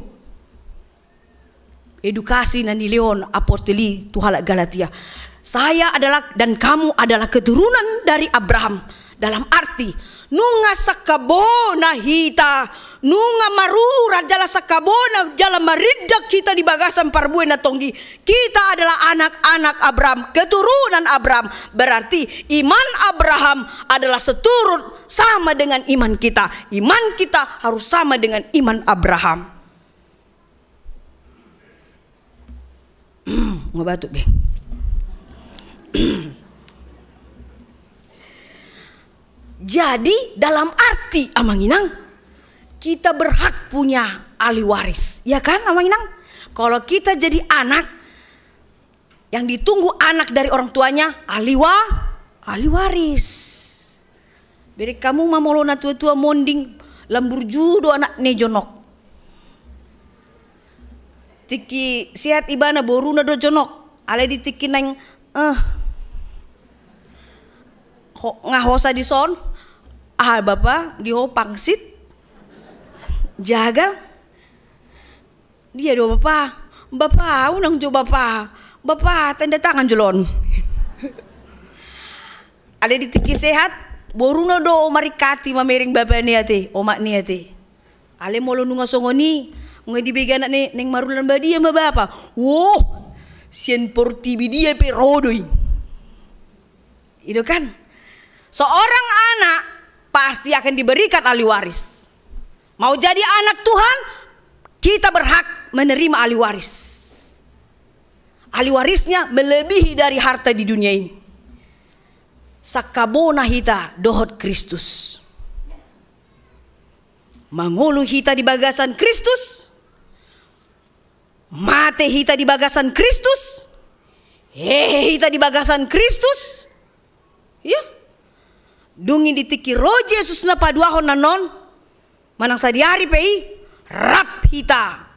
edukasi na nilehon apostel i tu halak Galatia. Saya adalah dan kamu adalah keturunan dari Abraham. Dalam arti, nunga sangkabona hita, nunga marurat jala sangkabona jala marindak hita di bagasan parbue na tonggi. Kita adalah anak-anak Abraham, keturunan Abraham. Berarti iman Abraham adalah seturut sama dengan iman kita. Iman kita harus sama dengan iman Abraham. Nunga batuk be. Jadi dalam arti, amang inang, kita berhak punya ahli waris, ya kan, amang inang? Kalau kita jadi anak, yang ditunggu anak dari orang tuanya, ahli wa-, ahli waris. Bereng hamu ma molo na tua-tua monding, lam burju do anak ni jonok. Tingki sehat ibana, boruna do jonok. Alai di tingki naeng, eh, ho-, nga hosa dison. Ah, bapa, di ho pangsit. Jagal. Dia do bapa. Bapa, unang jo bapa. Bapa, tanda tangan jolo on. Alai di tingki sehat, boruna do maringkati mamereng bapa ni ate, omak ni ate. Alai molo nunga songon i, nunga dibege anak ni, naeng marulaon badia ma bapa. Woh, sian portibi dia pe ro do i. I do kan? Seorang anak pasti akan diberikan ahli waris. Mau jadi anak Tuhan, kita berhak menerima ahli waris. Ahli warisnya melebihi dari harta di dunia ini. Sangkabona hita dohot Kristus. Mangolu hita di bagasan Kristus. Mate hita di bagasan Kristus. Hehe hita di bagasan Kristus. Ia. Dung i di tingki ro Jesus na paduahon annon, manang sadihari pe i, rap hita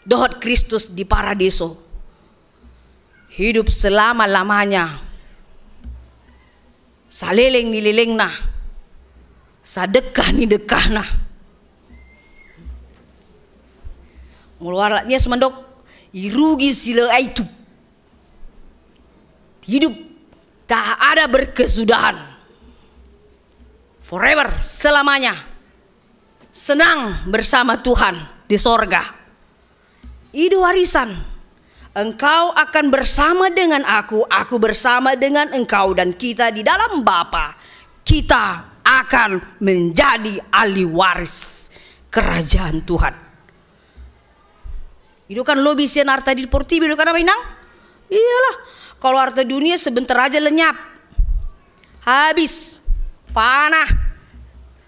dohot Kristus di paradiso. Hidup selama-lamanya. Saleleng ni lelengna. Sadengkah ni dengkahna. Molo halak Nias mandok, irugi sila aitu. Hidup tak ada berkesudahan. Forever, selamanya. Senang bersama Tuhan di sorga. I do arisan. Engkau akan bersama dengan aku, aku bersama dengan engkau, dan kita di dalam Bapa, kita akan menjadi ahli waris kerajaan Tuhan. I do kan lobi sian arta di portibi do kan, amang inang? Iyalah, kalau arta dunia sebentar aja lenyap. Habis. Fana.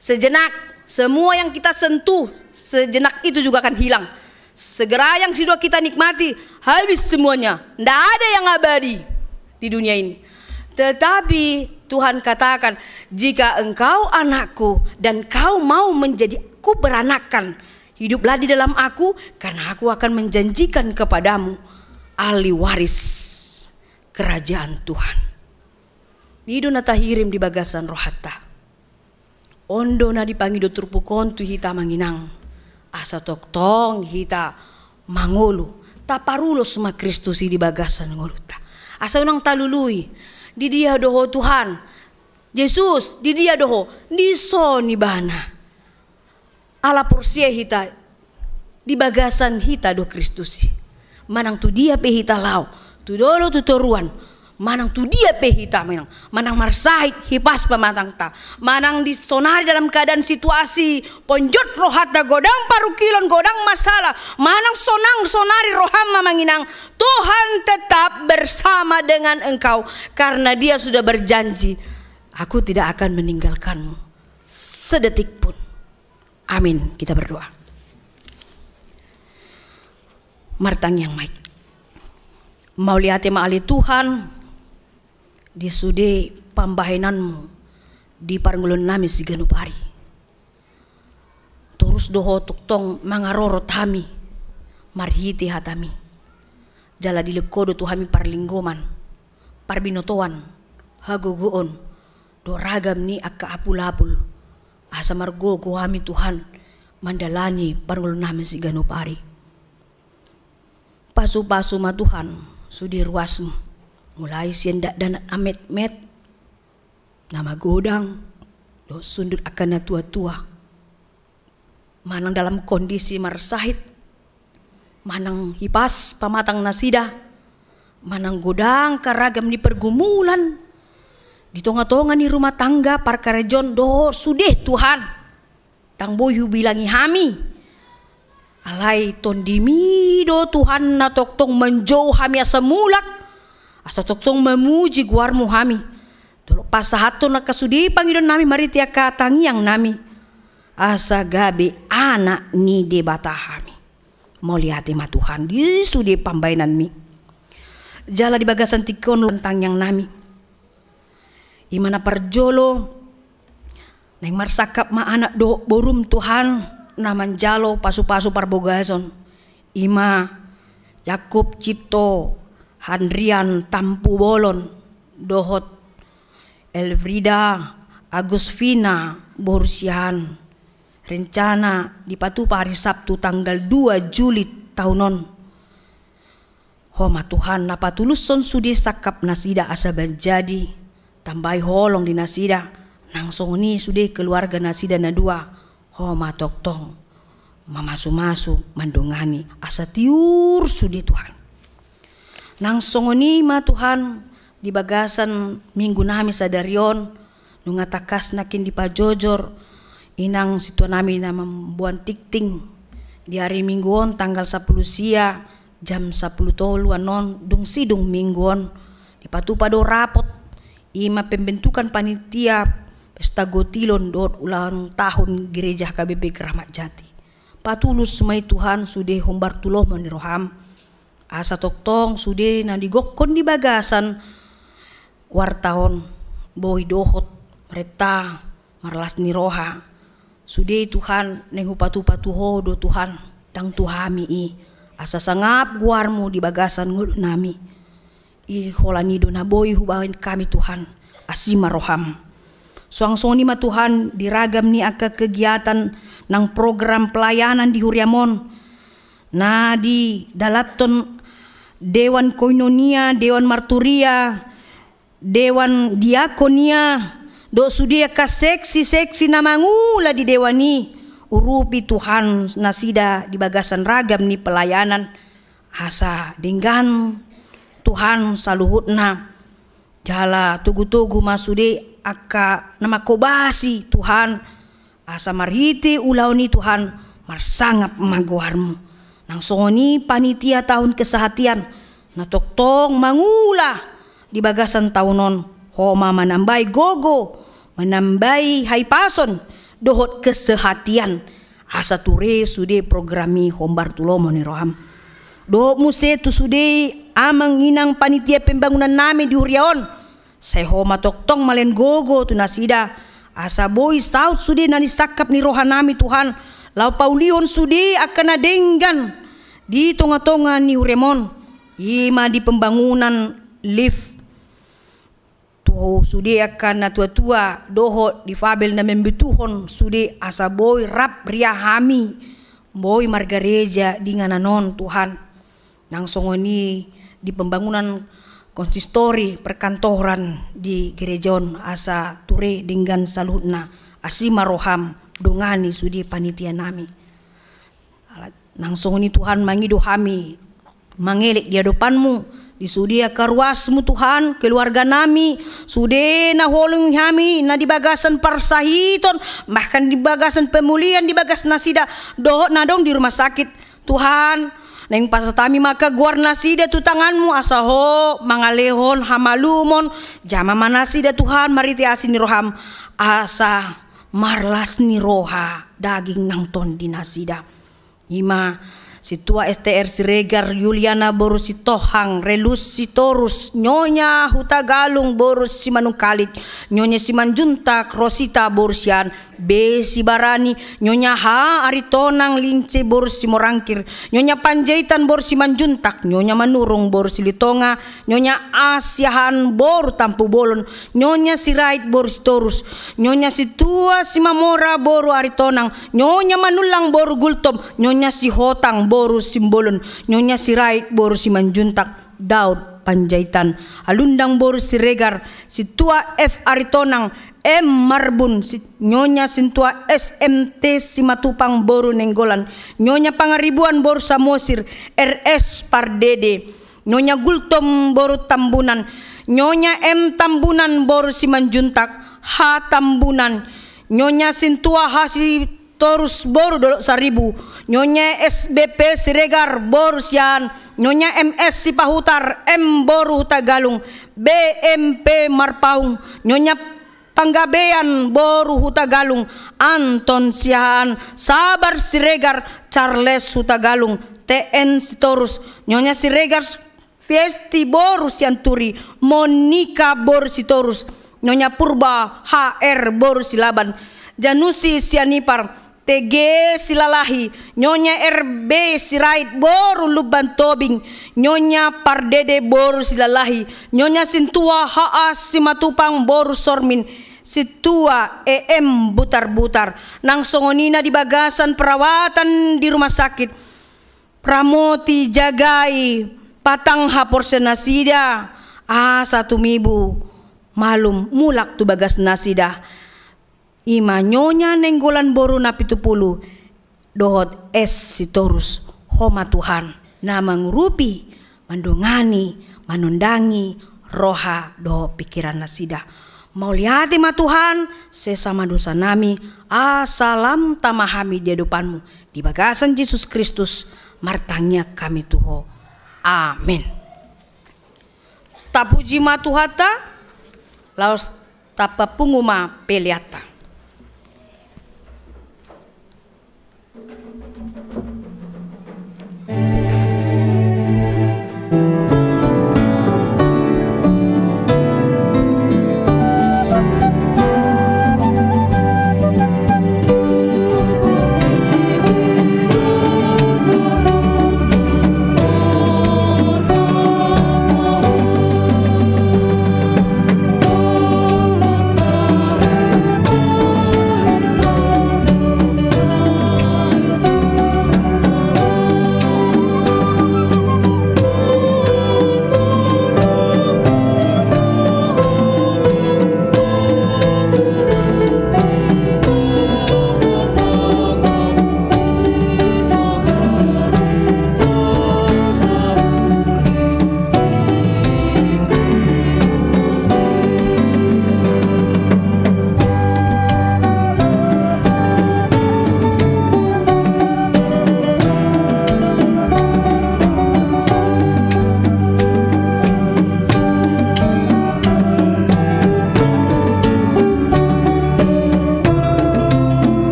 Sejenak. Semua yang kita sentuh sejenak itu juga akan hilang. Segera yang sudah kita nikmati, habis semuanya. Ndak ada yang abadi di dunia ini. Tetapi Tuhan katakan, jika engkau anakku dan kau mau menjadi kuperanakan, hiduplah di dalam aku, karena aku akan menjanjikan kepadamu ahli waris kerajaan Tuhan. I do na tahirim di bagasan rohanta. On do na dipangido turpuk on tu hita, amang inang. Asa tongtong hita mangolu. Taparulos ma Kristus i di bagasan ngolunta. Asa unang talului. Di dia do ho Tuhan? Jesus, di dia do ho? Dison ibana. Ala porsea hita, Di bagasan hita do Kristus i. Manang tu dia pe hita laho, tu dolok tu toruan, manang tu dia pe hita, manang, manang marsahit, hipas pamatangta, manang di sonari dalam keadaan situasi ponjot rohanta, godang parungkilon, godang masalah, manang sonang sonari roham, Amang Inang, Tuhan tetap bersama dengan engkau, karena Dia sudah berjanji, "Aku tidak akan meninggalkanmu sedetik pun." Amin. Kita berdoa. Martangiang ma hita. Mauliate ma ale Tuhan, di sude pambahenanmu di parngoluonnami siganup ari. Torus do Ho tongtong mangarorot hami marhite hatami. Jala dilehon Ho do tu hami parlinggoman, parbinotoan, hagogoon, dohot ragam ni angka apulapul, asa margogo hami, Tuhan, mandalani parngoluonnami siganup ari. Pasupasu ma, Tuhan, sude ruasmu, mulai sian dakdanak na metmet, na magodang, dohot sundut angka natuatua, manang dalam kondisi marsahit, manang hipas pamatang nasida, manang godang angka ragam ni pergumulan di tongatonga ni rumah tangga, parkarejoan, dohot sude, Tuhan, ndang boi hubilangi hami. Alai TondiMi do, Tuhan, na tongtong manjou hami asa mulak, asa tongtong mamuji goarMu hami. Dolok pasahathon angka sude pangidoannami marhite angka tangiangnami, asa gabe anak ni Debata hami. Mauliate ma, Tuhan, di sude pambahenanMi. Jala di bagasan tingki on tangiangnami. I ma na parjolo, naeng marsangkap ma anak dohot borum, Tuhan, na manjalo pasupasu parbagason. I ma Yakub Cipto Handrian Tampubolon dohot Elfrida Agusfina boru Siahaan. Rencana dipatupa ari Sabtu tanggal dua Juli taon on. Ho ma, Tuhan, na patulushon sude sangkap nasida asa manjadi, tambai holong di nasida, nang songon i sude keluarga nasida na dua. Ho ma tongtong mamasumasu, mandongani, asa tiur sude, Tuhan. Nang songon i ma, Tuhan, di bagasan minggunami sadari on, nunga tangkas nangkin dipajojor inang sintuanami na mamboan tingting di ari Minggu on tanggal sampulu sia jam sampulu tolu annon, dung sidung Minggu on, dipatupa do rapot, i ma pembentukan panitia pesta gotilon dohot ulang tahun gereja H K B P Keramat Jati. Patulus ma i, Tuhan, sude hombar tu lomo ni roham, asa tongtong sude na digokhon di bagasan warta on, boi dohot marenta, marlas ni roha. Sude, Tuhan, naeng hupatupa tu Ho do, Tuhan, ndang tu hami i, asa sangap goarMu di bagasan ngolunami. I holan i do na boi hubahen hami, Tuhan, asi ma roham. Suang songon i ma, Tuhan, di ragam ni angka kegiatan nang program pelayanan di huriaM on, na didalathon dewan koinonia, dewan marturia, dewan diakonia, dohot sude angka seksi-seksi na mangula di dewan i, urupi, Tuhan, nasida di bagasan ragam ni pelayanan, asa denggan, Tuhan, saluhutna. Jala togu-togu ma sude angka na manghobasi, Tuhan, asa marhite ulaon i, Tuhan, marsangap ma goarMu. Nang songon i panitia tahun kesehatian na tongtong mangula di bagasan taon on, Ho ma manambai gogo, manambai hahipason dohot kesehatian, asa ture sude program i hombar tu lomo ni roham. Dohot muse tu sude amang inang panitia pembangunannami di huria on, sai Ho ma tongtong malehon gogo tu nasida, asa boi saut sude na ni sangkap ni rohanami, Tuhan, laho paulihon sude angka na denggan di tonga-tonga ni huriaM on, i ma di pembangunan lift tu sude angka natuatua dohot difabel na membutuhon sude, asa boi rap ria hami, boi margareja di inganan on, Tuhan. Nang songon i di pembangunan konsistori, perkantoran di gereja on, asa ture denggan saluhutna. Asi ma roham, dongani sude panitianami. Ala-, Nang songon i Tuhan, mangido hami mangelek di adopanMu, di sude angka ruasMu Tuhan, keluarga nami, sude na holong hami, na di bagasan parsahiton, bahkan di bagasan pemulihan di bagas nasida, dohot na adong di rumah sakit. Tuhan, naeng pasahat hami ma angka goar nasida tu tanganMu, asa Ho mangalehon hamalumon, jama ma nasida Tuhan, marhite asi ni rohaM, asa marlas ni roha daging nang tondi nasida. I ma Sintua Ester Siregar, Yuliana boru Sitohang, Relus Sitorus, Nyonya Hutagalung boru Simanungkalit, Nyonya Simanjuntak, Rosita boru Sian, Be Sibarani, Nyonya H Aritonang, Lince boru Simorangkir, Nyonya Panjaitan boru Simanjuntak, Nyonya Manurung boru Silitonga, Nyonya A Siahaan boru Tampubolon, Nyonya Sirait boru Sitorus, Nyonya Sintua Simamora boru Aritonang, Nyonya Manullang boru Gultom, Nyonya Sihotang boru Simbolon, Nyonya Sirait boru Simanjuntak, Daud Panjaitan, Alundang boru Siregar, Sintua F Aritonang, M Marbun, Si-, Nyonya Sintua S M T Simatupang boru Nainggolan, Nyonya Pangaribuan boru Samosir, R S Pardede, Nyonya Gultom boru Tambunan, Nyonya M Tambunan boru Simanjuntak, H Tambunan, Nyonya Sintua H Sitorus boru Dolok Saribu, Nyonya S B P Siregar boru Siahaan, Nyonya M S Sipahutar, M boru Hutagalung, B M P Marpaung, Nyonya Panggabean boru Hutagalung, Anton Siahaan, Sabar Siregar, Charles Hutagalung, T N Sitorus, Nyonya Siregar Fiesti boru Sianturi, Monika boru Sitorus, Nyonya Purba H R boru Silaban, Janusi Sianipar, T G Silalahi, Nyonya R B Sirait boru Lumban Tobing, Nyonya Pardede boru Silalahi, Nyonya Sintua H A Simatupang boru Sormin, Sintua E M Butarbutar, nang songon i na di bagasan perawatan di rumah sakit, ramoti, jagai, patang haporsean nasida, asa tumibu malum mulak tu bagas nasida. I ma Nyonya Nainggolan boru Napitupulu dohot S Sitorus. Ho ma Tuhan na mangurupi, mandongani, manondangi roha dohot pingkiran nasida. Mauliate ma Tuhan, sesa ma dosa nami, asa lam tama hami di adopanMu. Di bagasan Jesus Kristus martangiang hami tu Ho. Amen. Tapuji ma Tuhanta, laos tapapungu ma peleanta.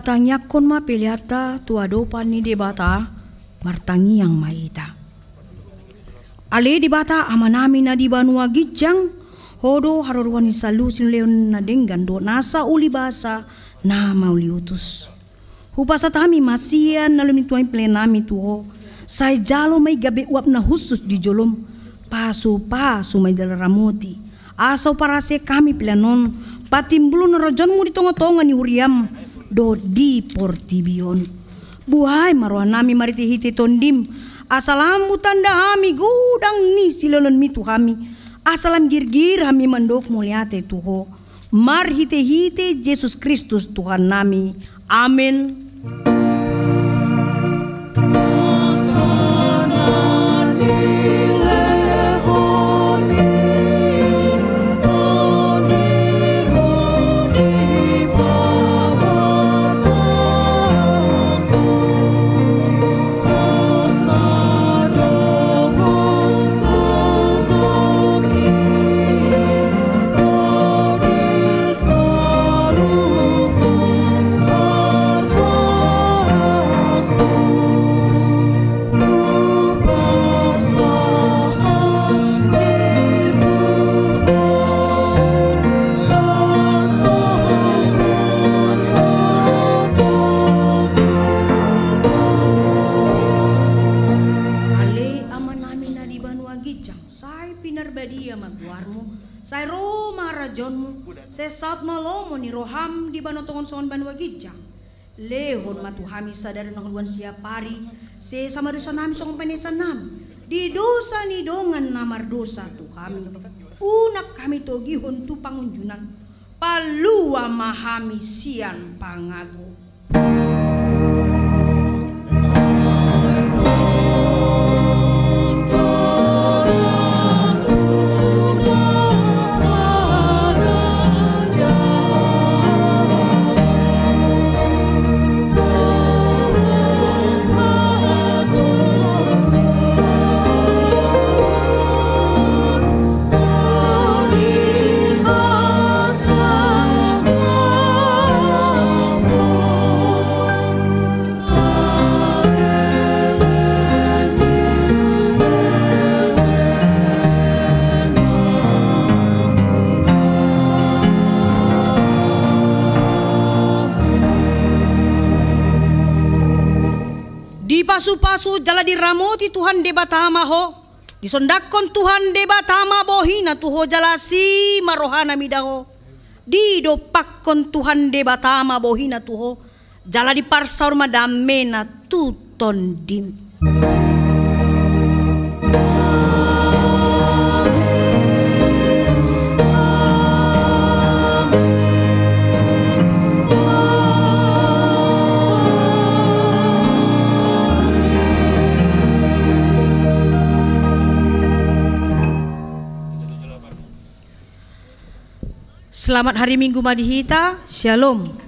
Tangiangkon ma peleanta tu adopan ni Debata, martangiang ma hita. Ale Debata Amanami na di banua ginjang, Ho do haroroan ni saluhut silehon na denggan dohot nasa uli basa na mauliutus. Hupasahat hami ma sian na lobi ni Tuhami peleannami tu Ho, sai jalo ma i gabe uap na hushus di jolom, pasupasu ma i jala ramoti, asa huparasehon hami pelean on patimbulhon harajaonmu di tongatonga ni huriam dohot di portibi on. Buhai ma rohanami marhitehite Tondim, asa lam hutanda hami godang ni silehononmi tu hami, asa lam girgir hami mandok mauliate tu Ho. Marhitehite Jesus Kristus Tuhannami. Amen. Ale Amanami na di banua ginjang, sai pinarbadia ma goarmu, sai ro ma harajaonmu, sai saut ma lomo ni roham di banua tonga on songon banua ginjang. Lehon ma tu hami sadari on hangoluan siapari, sesa ma dosanami songon panesanami di dosa ni dongan na mardosa tu hami. Unang hami togihon tu pangunjunan, palua ma hami sian pangago. Dipasupasu jala diramoti Tuhan Debata ma ho. Disondangkon Tuhan Debata ma bohina tu ho jala asi ma rohana mida ho. Didompakkon Tuhan Debata ma bohina tu ho jala diparsaor ma damena tu tondim. Selamat hari Minggu ma di hita. Shalom.